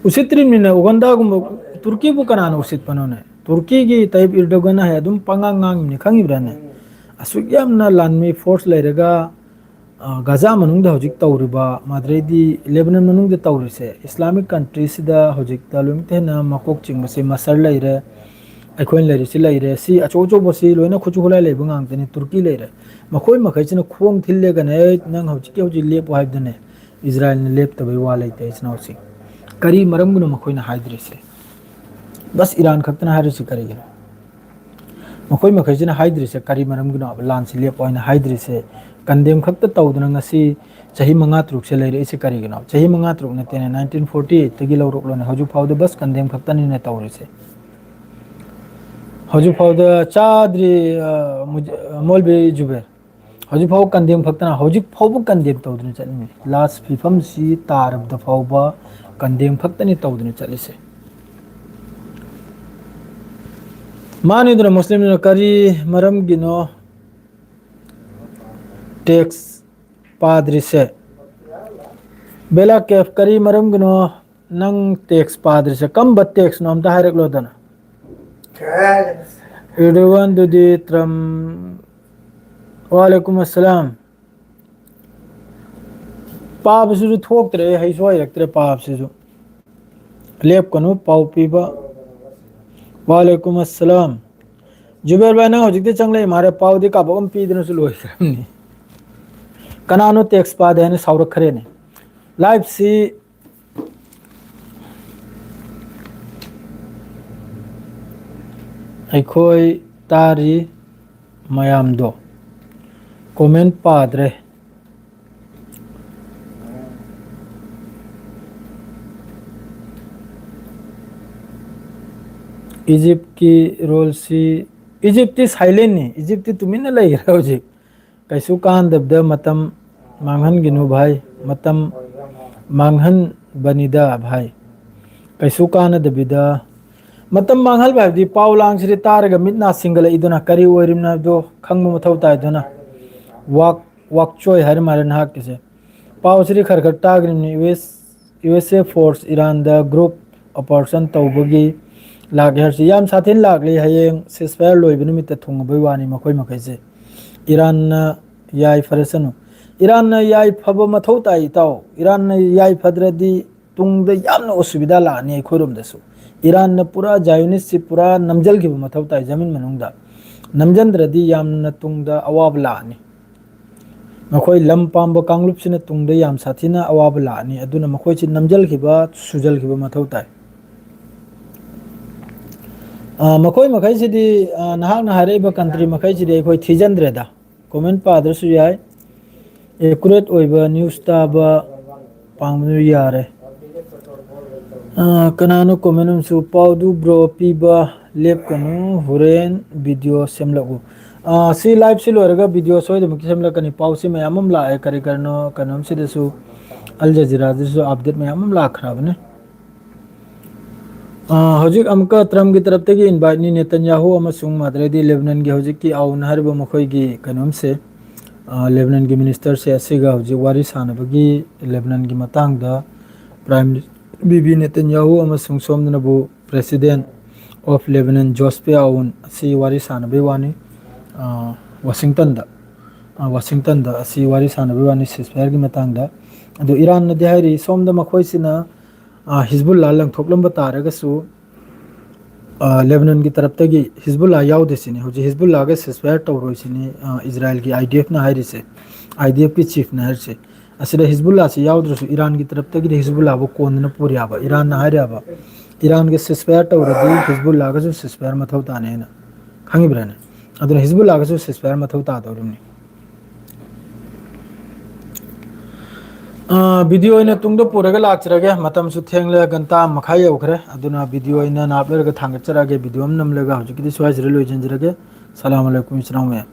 ꯎꯁꯤꯠꯇ꯭ꯔꯤꯕꯅꯤꯅ ꯎꯒꯟꯗꯥꯒꯨꯝꯕ, ꯇꯨꯔꯀꯤꯕꯨ ꯀꯅꯥꯅ ꯎꯁꯤꯠꯄꯅꯣꯅꯦ? ꯇꯨꯔꯀꯤꯒꯤ ꯇꯥꯏꯞ ꯏꯔꯗꯣꯒꯟ ꯍꯥꯏ ꯑꯗꯨꯝ ꯄꯉꯥꯡ ꯉꯥꯡꯉꯤꯕꯅꯤ, ꯈꯪꯉꯤꯕ꯭ꯔꯥꯅꯦ? ꯑꯁꯨꯛ ꯌꯥꯝꯅ ꯂꯥꯟꯃꯤ ꯐꯣꯔꯁ ꯂꯩꯔꯒ, ꯑ, ꯒꯥꯖꯥ ꯃꯅꯨꯡꯗ ꯍꯧꯖꯤꯛ ꯇꯧꯔꯤꯕ, ꯃꯗꯨꯗꯩꯗꯤ ꯂꯦꯕꯅꯟ ꯃꯅꯨꯡꯗ ꯇꯧꯔꯤꯁꯦ, ꯏꯁꯂꯥꯃꯤꯛ ꯀꯟꯇ꯭ꯔꯤꯁꯤꯗ ꯍꯧꯖꯤꯛꯇ ꯂꯣꯏꯅꯃꯛꯇ ꯍꯦꯟꯅ ꯃꯀꯣꯛ ꯆꯤꯡꯕꯁꯤ ꯃꯁꯔ ꯂꯩꯔꯦ, ꯑꯩꯈꯣꯏꯅ ꯂꯩꯔꯤꯁꯤ ꯂꯩꯔꯦ, ꯁꯤ ꯑꯆꯧ ꯑꯆꯧꯕꯁꯤ ꯂꯣꯏꯅ ꯈꯨꯠꯁꯨ ꯈꯨꯠꯂꯥꯏ ꯂꯩꯕ ꯉꯥꯛꯇꯅꯤ, ꯇꯨꯔꯀꯤ ꯂꯩꯔꯦ꯫ ꯃꯈꯣꯏ ꯃꯈꯩꯁꯤꯅ ꯈꯣꯡ ꯊꯤꯜꯂꯦꯒꯅꯦ, "ꯑꯦ, ꯅꯪ ꯍꯧꯖꯤꯛꯀꯤ ꯍꯧꯖꯤꯛ ꯂꯦꯞꯄꯨ" ꯍꯥꯏꯕꯗꯅꯦ, ꯏꯖꯔꯥꯏꯜꯅ ꯂꯦꯞꯇꯕꯩ ꯋꯥ ꯂꯩꯇꯦ, ꯏꯆꯤꯟ ꯏꯅꯥꯎꯁꯤꯡ꯫ ꯀꯔꯤ ꯃꯔꯝꯒꯤꯅꯣ ꯃꯈꯣꯏꯅ ꯍꯥꯏꯗ꯭ꯔꯤꯁꯦ? ꯕꯁ ꯏꯔꯥꯟ ꯈꯛꯇꯅ ꯍꯥꯏꯔꯤꯁꯤ ꯀꯔꯤꯒꯤꯅꯣ? ꯃꯈꯣꯏ ꯃꯈꯩꯁꯤꯅ ꯍꯥꯏꯗ꯭ꯔꯤꯁꯦ ꯀꯔꯤ ꯃꯔꯝꯒꯤꯅꯣ ꯍꯥꯏꯕ? ꯂꯥꯟꯁꯤ ꯂꯦꯞꯄꯣ ꯍꯥꯏꯅ ꯍꯥꯏꯗ꯭ꯔꯤꯁꯦ ꯀꯟꯗꯦꯝ ꯈꯛꯇ ꯇꯧꯗꯅ ꯉꯁꯤ ꯆꯍꯤ ꯃꯉꯥ ꯇꯔꯨꯛꯁꯦ ꯂꯩꯔꯛꯏꯁꯦ ꯀꯔꯤꯒꯤꯅꯣ? ꯆꯍꯤ ꯃꯉꯥ ꯇꯔꯨꯛ ꯅꯠꯇꯦꯅꯦ, ꯅꯥꯏꯟꯇꯤꯟ ꯐꯣꯔꯇꯤ ꯑꯩꯠꯇꯒꯤ ꯂꯧꯔꯛꯂꯣꯅꯦ, ꯍꯧꯖꯤꯛ ꯐꯥꯎꯗ ꯕꯁ ꯀꯟꯗꯦꯝ ꯈꯛꯇꯅꯤꯅꯦ ꯇꯧꯔꯤꯁꯦ꯫ ꯍꯧꯖꯤꯛ ꯐꯥꯎꯗ ꯆꯥꯗ꯭ꯔꯤ, ꯑ, ꯃꯨꯖ-, ꯃꯣꯜꯕꯤ ꯖꯨꯕꯦꯔ꯫ ꯍꯧꯖꯤꯛ ꯐꯥꯎꯕ ꯀꯟꯗꯦꯝ ꯈꯛꯇꯅ, ꯍꯧꯖꯤꯛ ꯐꯥꯎꯕ ꯀꯟꯗꯦꯝ ꯇꯧꯗꯨꯅ ꯆꯠꯂꯤꯅꯤ꯫ ꯂꯥꯁ ꯐꯤꯐꯝꯁꯤ ꯇꯥꯔꯕꯗ ꯐꯥꯎꯕ ꯀꯟꯗꯦꯝ ꯈꯛꯇꯅꯤ ꯇꯧꯗꯨꯅ ꯆꯠꯂꯤꯁꯦ꯫ ꯃꯥꯅꯤꯗꯅ ꯃꯨꯁꯂꯤꯝꯗꯨꯅ ꯀꯔꯤ ꯃꯔꯝꯒꯤꯅꯣ ꯇꯦꯛꯁ ꯄꯥꯗ꯭ꯔꯤꯁꯦ? ꯕꯦꯂꯥ ꯀꯦꯐ, ꯀꯔꯤ ꯃꯔꯝꯒꯤꯅꯣ ꯅꯪ ꯇꯦꯛꯁ ꯄꯥꯗ꯭ꯔꯤꯁꯦ? ꯀꯝꯕ ꯇꯦꯛꯁꯅꯣ ꯑꯝꯇ ꯍꯥꯏꯔꯛꯂꯣꯗꯅ꯫ ꯏꯔꯗꯣꯒꯥꯟꯗꯨꯗꯤ ꯇ꯭ꯔꯝ, ꯋꯥꯂꯦꯀꯨꯝ ꯑꯁꯂꯥꯝ꯫ ꯄꯥꯕꯁꯤꯁꯨ ꯊꯣꯛꯇ꯭ꯔꯦ, ꯍꯩꯁꯨ ꯍꯩꯔꯛꯇ꯭ꯔꯦ ꯄꯥꯕꯁꯤꯁꯨ꯫ ꯂꯦꯞꯀꯅꯨ ꯄꯥꯎ ꯄꯤꯕ꯫ ꯋꯥꯂꯦꯀꯨꯝ ꯑꯁꯂꯥꯝ꯫ ꯖꯨꯕꯦꯔ ꯚꯥꯏ, ꯅꯪ ꯍꯧꯖꯤꯛꯇꯤ ꯆꯪꯂꯛꯏ ꯃꯥꯔꯦ, ꯄꯥꯎꯗꯤ ꯀꯥꯕꯛ ꯑꯃ ꯄꯤꯗꯅꯁꯨ ꯂꯣꯏꯈ꯭ꯔꯕꯅꯤ꯫ ꯀꯅꯥꯅꯣ ꯇꯦꯛꯁ ꯄꯥꯗꯦ ꯍꯥꯏꯅ ꯁꯥꯎꯔꯛꯈ꯭ꯔꯦꯅꯦ? ꯂꯥꯏꯐꯁꯤ ꯑꯩꯈꯣꯏ ꯇꯥꯔꯤ꯫ ꯃꯌꯥꯝꯗꯣ꯫ ꯀꯣꯃꯦꯟ ꯄꯥꯗ꯭ꯔꯦ꯫ ꯏꯖꯤꯞꯀꯤ ꯔꯣꯜꯁꯤ, ꯏꯖꯤꯞꯇꯤ ꯁꯥꯏꯂꯦꯟꯅꯤ, ꯏꯖꯤꯞꯇꯤ ꯇꯨꯃꯤꯟꯅ ꯂꯩꯈ꯭ꯔꯦ ꯍꯧꯖꯤꯛ꯫ ꯀꯩꯁꯨ ꯀꯥꯟꯗꯕꯗ ꯃꯇꯝ ꯃꯥꯡꯍꯟꯒꯅꯨ ꯚꯥꯏ, ꯃꯇꯝ ꯃꯥꯡꯍꯟꯕꯅꯤꯗ ꯚꯥꯏ, ꯀꯩꯁꯨ ꯀꯥꯟꯅꯗꯕꯤꯗ꯫ ꯃꯇꯝ ꯃꯥꯡꯍꯟꯕ ꯍꯥꯏꯕꯗꯤ ꯄꯥꯎ ꯂꯥꯡꯁꯤꯗꯤ ꯇꯥꯔꯒ ꯃꯤꯠ ꯅꯥ ꯁꯤꯡꯒꯠꯂꯛꯏꯗꯅ, ꯀꯔꯤ ꯑꯣꯏꯔꯤꯕꯅꯣ ꯍꯥꯏꯕꯗꯣ ꯈꯪꯕ ꯃꯊꯧ ꯇꯥꯏꯗꯅ꯫ ꯋꯥꯛ ꯋꯥꯛꯆꯣꯏ ꯍꯥꯏꯔ ꯃꯥꯜꯂꯦ ꯅꯍꯥꯛꯀꯤꯁꯦ꯫ ꯄꯥꯎꯁꯤꯗꯤ ꯈꯔ ꯈꯔ ꯇꯥꯈ꯭ꯔꯤꯕꯅꯤ꯫ ꯌꯨ ꯑꯦꯁ ꯌꯨ ꯑꯦꯁ ꯑꯦ ꯐꯣꯔꯁ ꯏꯔꯥꯟꯗ ꯒ꯭ꯔꯨꯞ ꯑꯣꯄꯔꯦꯁꯟ ꯇꯧꯕꯒꯤ ꯂꯥꯛꯂꯦ ꯍꯥꯏꯔꯁꯤ꯫ ꯌꯥꯝ ꯁꯥꯊꯤꯅ ꯂꯥꯛꯂꯤ꯫ ꯍꯌꯦꯡ ꯁꯤꯁꯐꯥꯌꯔ ꯂꯣꯏꯕ ꯅꯨꯃꯤꯠꯇ ꯊꯨꯡꯉꯕꯩ ꯋꯥꯅꯤ ꯃꯈꯣꯏ ꯃꯈꯩꯁꯦ꯫ ꯏꯔꯥꯟꯅ ꯌꯥꯏꯐꯔꯁꯅꯨ꯫ ꯏꯔꯥꯟꯅ ꯌꯥꯏꯐꯕ ꯃꯊꯧ ꯇꯥꯏ ꯏꯇꯥꯎ꯫ ꯏꯔꯥꯟꯅ ꯌꯥꯏꯐꯗ꯭ꯔꯗꯤ ꯇꯨꯡꯗ ꯌꯥꯝꯅ ꯑꯁꯨꯕꯤꯗ ꯂꯥꯛꯑꯅꯤ ꯑꯩꯈꯣꯏꯔꯣꯝꯗꯁꯨ꯫ ꯏꯔꯥꯟꯅ ꯄꯨꯔꯥ ꯖꯥꯏꯌꯣꯅꯤꯁꯁꯤ ꯄꯨꯔꯥ ꯅꯝꯖꯜꯈꯤꯕ ꯃꯊꯧ ꯇꯥꯏ ꯖꯃꯤꯟ ꯃꯅꯨꯡꯗ꯫ ꯅꯝꯖꯟꯗ꯭ꯔꯗꯤ ꯌꯥꯝꯅ ꯇꯨꯡꯗ ꯑꯋꯥꯕ ꯂꯥꯛꯑꯅꯤ꯫ ꯃꯈꯣꯏ ꯂꯝ ꯄꯥꯝꯕ ꯀꯥꯡꯂꯨꯞꯁꯤꯅ ꯇꯨꯡꯗ ꯌꯥꯝ ꯁꯥꯊꯤꯅ ꯑꯋꯥꯕ ꯂꯥꯛꯑꯅꯤ꯫ ꯑꯗꯨꯅ ꯃꯈꯣꯏꯁꯤ ꯅꯝꯖꯜꯈꯤꯕ, ꯁꯨꯖꯜꯈꯤꯕ ꯃꯊꯧ ꯇꯥꯏ꯫ ꯑ, ꯃꯈꯣꯏ ꯃꯈꯩꯁꯤꯗꯤ, ꯑ, ꯅꯍꯥꯛꯅ ꯍꯥꯏꯔꯛꯏꯕ ꯀꯟꯇ꯭ꯔꯤ ꯃꯈꯩꯁꯤꯗꯤ ꯑꯩꯈꯣꯏ ꯊꯤꯖꯤꯟꯗ꯭ꯔꯦꯗ꯫ ꯀꯣꯃꯦꯟ ꯄꯥꯗ꯭ꯔꯁꯨ ꯌꯥꯏ꯫ ꯑꯦꯀꯨꯔꯦꯠ ꯑꯣꯏꯕ ꯅ꯭ꯌꯨꯁ ꯇꯥꯕ ꯄꯥꯝꯕꯗꯨ ꯌꯥꯔꯦ꯫ ꯑ, ꯀꯅꯥꯅꯣ ꯀꯣꯃꯦꯟ ꯑꯃꯁꯨ ꯄꯥꯎꯗꯨ ꯕ꯭ꯔꯣ ꯄꯤꯕ ꯂꯦꯞꯀꯅꯨ, ꯍꯣꯔꯦꯟ ꯚꯤꯗꯤꯑꯣ ꯁꯦꯝꯂꯛꯎ꯫ ꯑ, ꯁꯤ ꯂꯥꯏꯚꯁꯤ ꯂꯣꯏꯔꯒ ꯚꯤꯗꯤꯑꯣ ꯁꯣꯏꯗꯅꯃꯛꯀꯤ ꯁꯦꯝꯂꯛꯀꯅꯤ꯫ ꯄꯥꯎꯁꯤ ꯃꯌꯥꯝ ꯑꯃ ꯂꯥꯛꯑꯦ, ꯀꯔꯤ ꯀꯔꯤꯅꯣ ꯀꯩꯅꯣꯝꯁꯤꯗꯁꯨ, ꯑꯜ ꯖꯖꯤꯔꯥꯗꯁꯨ ꯑꯞꯗꯦꯠ ꯃꯌꯥꯝ ꯑꯃ ꯂꯥꯛꯈ꯭ꯔꯕꯅꯤ꯫ ꯑ, ꯍꯧꯖꯤꯛ ꯑꯃꯨꯛꯀ ꯇ꯭ꯔꯝꯞꯀꯤ ꯇꯔꯞꯇꯒꯤ ꯏꯟꯚꯥꯏꯠꯅꯤ꯫ ꯅꯦꯇꯟꯌꯥꯍꯨ ꯑꯃꯁꯨꯡ ꯃꯥꯗ꯭ꯔꯦꯗꯤ ꯂꯦꯕꯅꯟꯒꯤ ꯍꯧꯖꯤꯛꯀꯤ ꯑꯥꯎꯟ ꯍꯥꯏꯔꯤꯕ ꯃꯈꯣꯏꯒꯤ ꯀꯩꯅꯣꯝꯁꯦ, ꯑ, ꯂꯦꯕꯅꯟꯒꯤ ꯃꯤꯅꯤꯁꯇꯔꯁꯦ ꯑꯁꯤꯒ ꯍꯧꯖꯤꯛ ꯋꯥꯔꯤ ꯁꯥꯟꯅꯕꯒꯤ, ꯂꯦꯕꯅꯟꯒꯤ ꯃꯇꯥꯡꯗ ꯄ꯭ꯔꯥꯏꯝ ꯕꯤꯕꯤ ꯅꯦꯇꯟꯌꯥꯍꯨ ꯑꯃꯁꯨꯡ ꯁꯣꯝꯗꯅꯕꯨ President of Lebanon ꯖꯣꯁꯄꯦ ꯑꯥꯎꯟ ꯑꯁꯤ ꯋꯥꯔꯤ ꯁꯥꯟꯅꯕꯒꯤ ꯋꯥꯅꯤ꯫ ꯑ, ꯋꯥꯁꯤꯡꯇꯟꯗ, ꯑ, ꯋꯥꯁꯤꯡꯇꯟꯗ ꯑꯁꯤ ꯋꯥꯔꯤ ꯁꯥꯟꯅꯕꯒꯤ ꯋꯥꯅꯤ ceasefire ꯒꯤ ꯃꯇꯥꯡꯗ꯫ ꯑꯗꯨ ꯏꯔꯥꯟꯅꯗꯤ ꯍꯥꯏꯔꯤ ꯁꯣꯝꯗ ꯃꯈꯣꯏꯁꯤꯅ, ꯑ, ꯍꯤꯖꯕꯨꯜꯂꯥ ꯂꯪꯊꯣꯛꯂꯝꯕ ꯇꯥꯔꯒꯁꯨ, ꯑ, ꯂꯦꯕꯅꯟꯒꯤ ꯇꯔꯞꯇꯒꯤ ꯍꯤꯖꯕꯨꯜꯂꯥ ꯌꯥꯎꯗꯦ ꯁꯤꯅꯤ꯫ ꯍꯧꯖꯤꯛ ꯍꯤꯖꯕꯨꯜꯂꯥꯒ ceasefire ꯇꯧꯔꯣꯏ ꯁꯤꯅꯤ, ꯑ, ꯏꯖꯔꯥꯏꯜꯒꯤ IDF ꯅ ꯍꯥꯏꯔꯤꯁꯦ, IDF ꯀꯤ chief ꯅ ꯍꯥꯏꯔꯤꯁꯦ꯫ ꯑꯁꯤꯗ ꯍꯤꯖꯕꯨꯜꯂꯥꯁꯤ ꯌꯥꯎꯗ꯭ꯔꯁꯨ ꯏꯔꯥꯟꯒꯤ ꯇꯔꯞꯇꯒꯤꯗꯤ ꯍꯤꯖꯕꯨꯜꯂꯥꯕꯨ ꯀꯣꯟꯗꯅ ꯄꯨꯔꯤꯑꯕ꯫ ꯏꯔꯥꯟꯅ ꯍꯥꯏꯔꯤꯑꯕ, ꯏꯔꯥꯟꯒ ceasefire ꯇꯧꯔꯗꯤ ꯍꯤꯖꯕꯨꯜꯂꯥꯒꯁꯨ ceasefire ꯃꯊꯧ ꯇꯥꯅꯤ ꯍꯥꯏꯅ꯫ ꯈꯪꯉꯤꯕ꯭ꯔꯥꯅꯦ? ꯑꯗꯨꯅ ꯍꯤꯖꯕꯨꯜꯂꯥꯒꯁꯨ ceasefire ꯃꯊꯧ ꯇꯥꯗꯧꯔꯤꯕꯅꯤ꯫ ꯚꯤꯗꯤꯑꯣ ꯑꯣꯏꯅ ꯇꯨꯡꯗ ꯄꯨꯔꯒ ꯂꯥꯛꯆꯔꯒꯦ꯫ ꯃꯇꯝꯁꯨ ꯊꯦꯡꯂꯦ, ꯘꯟꯇꯥ ꯃꯈꯥꯏ ꯌꯧꯈ꯭ꯔꯦ꯫ ꯑꯗꯨꯅ ꯚꯤꯗꯤꯑꯣ ꯑꯣꯏꯅ ꯅꯥꯞ ꯂꯩꯔꯒ ꯊꯥꯡꯒꯠꯆꯔꯛꯑꯒꯦ꯫ ꯚꯤꯗꯤꯑꯣ ꯑꯃ ꯅꯝꯂꯒ ꯍꯧꯖꯤꯛꯀꯤꯗꯤ ꯁ꯭ꯋꯥꯏꯁꯤꯗ ꯂꯣꯏꯁꯤꯟꯖꯔꯒꯦ꯫ ꯁꯂꯥꯝ ꯑꯂꯩꯀꯨꯝ, ꯏꯆꯤꯟ ꯏꯅꯥꯎ ꯃꯌꯥꯝ꯫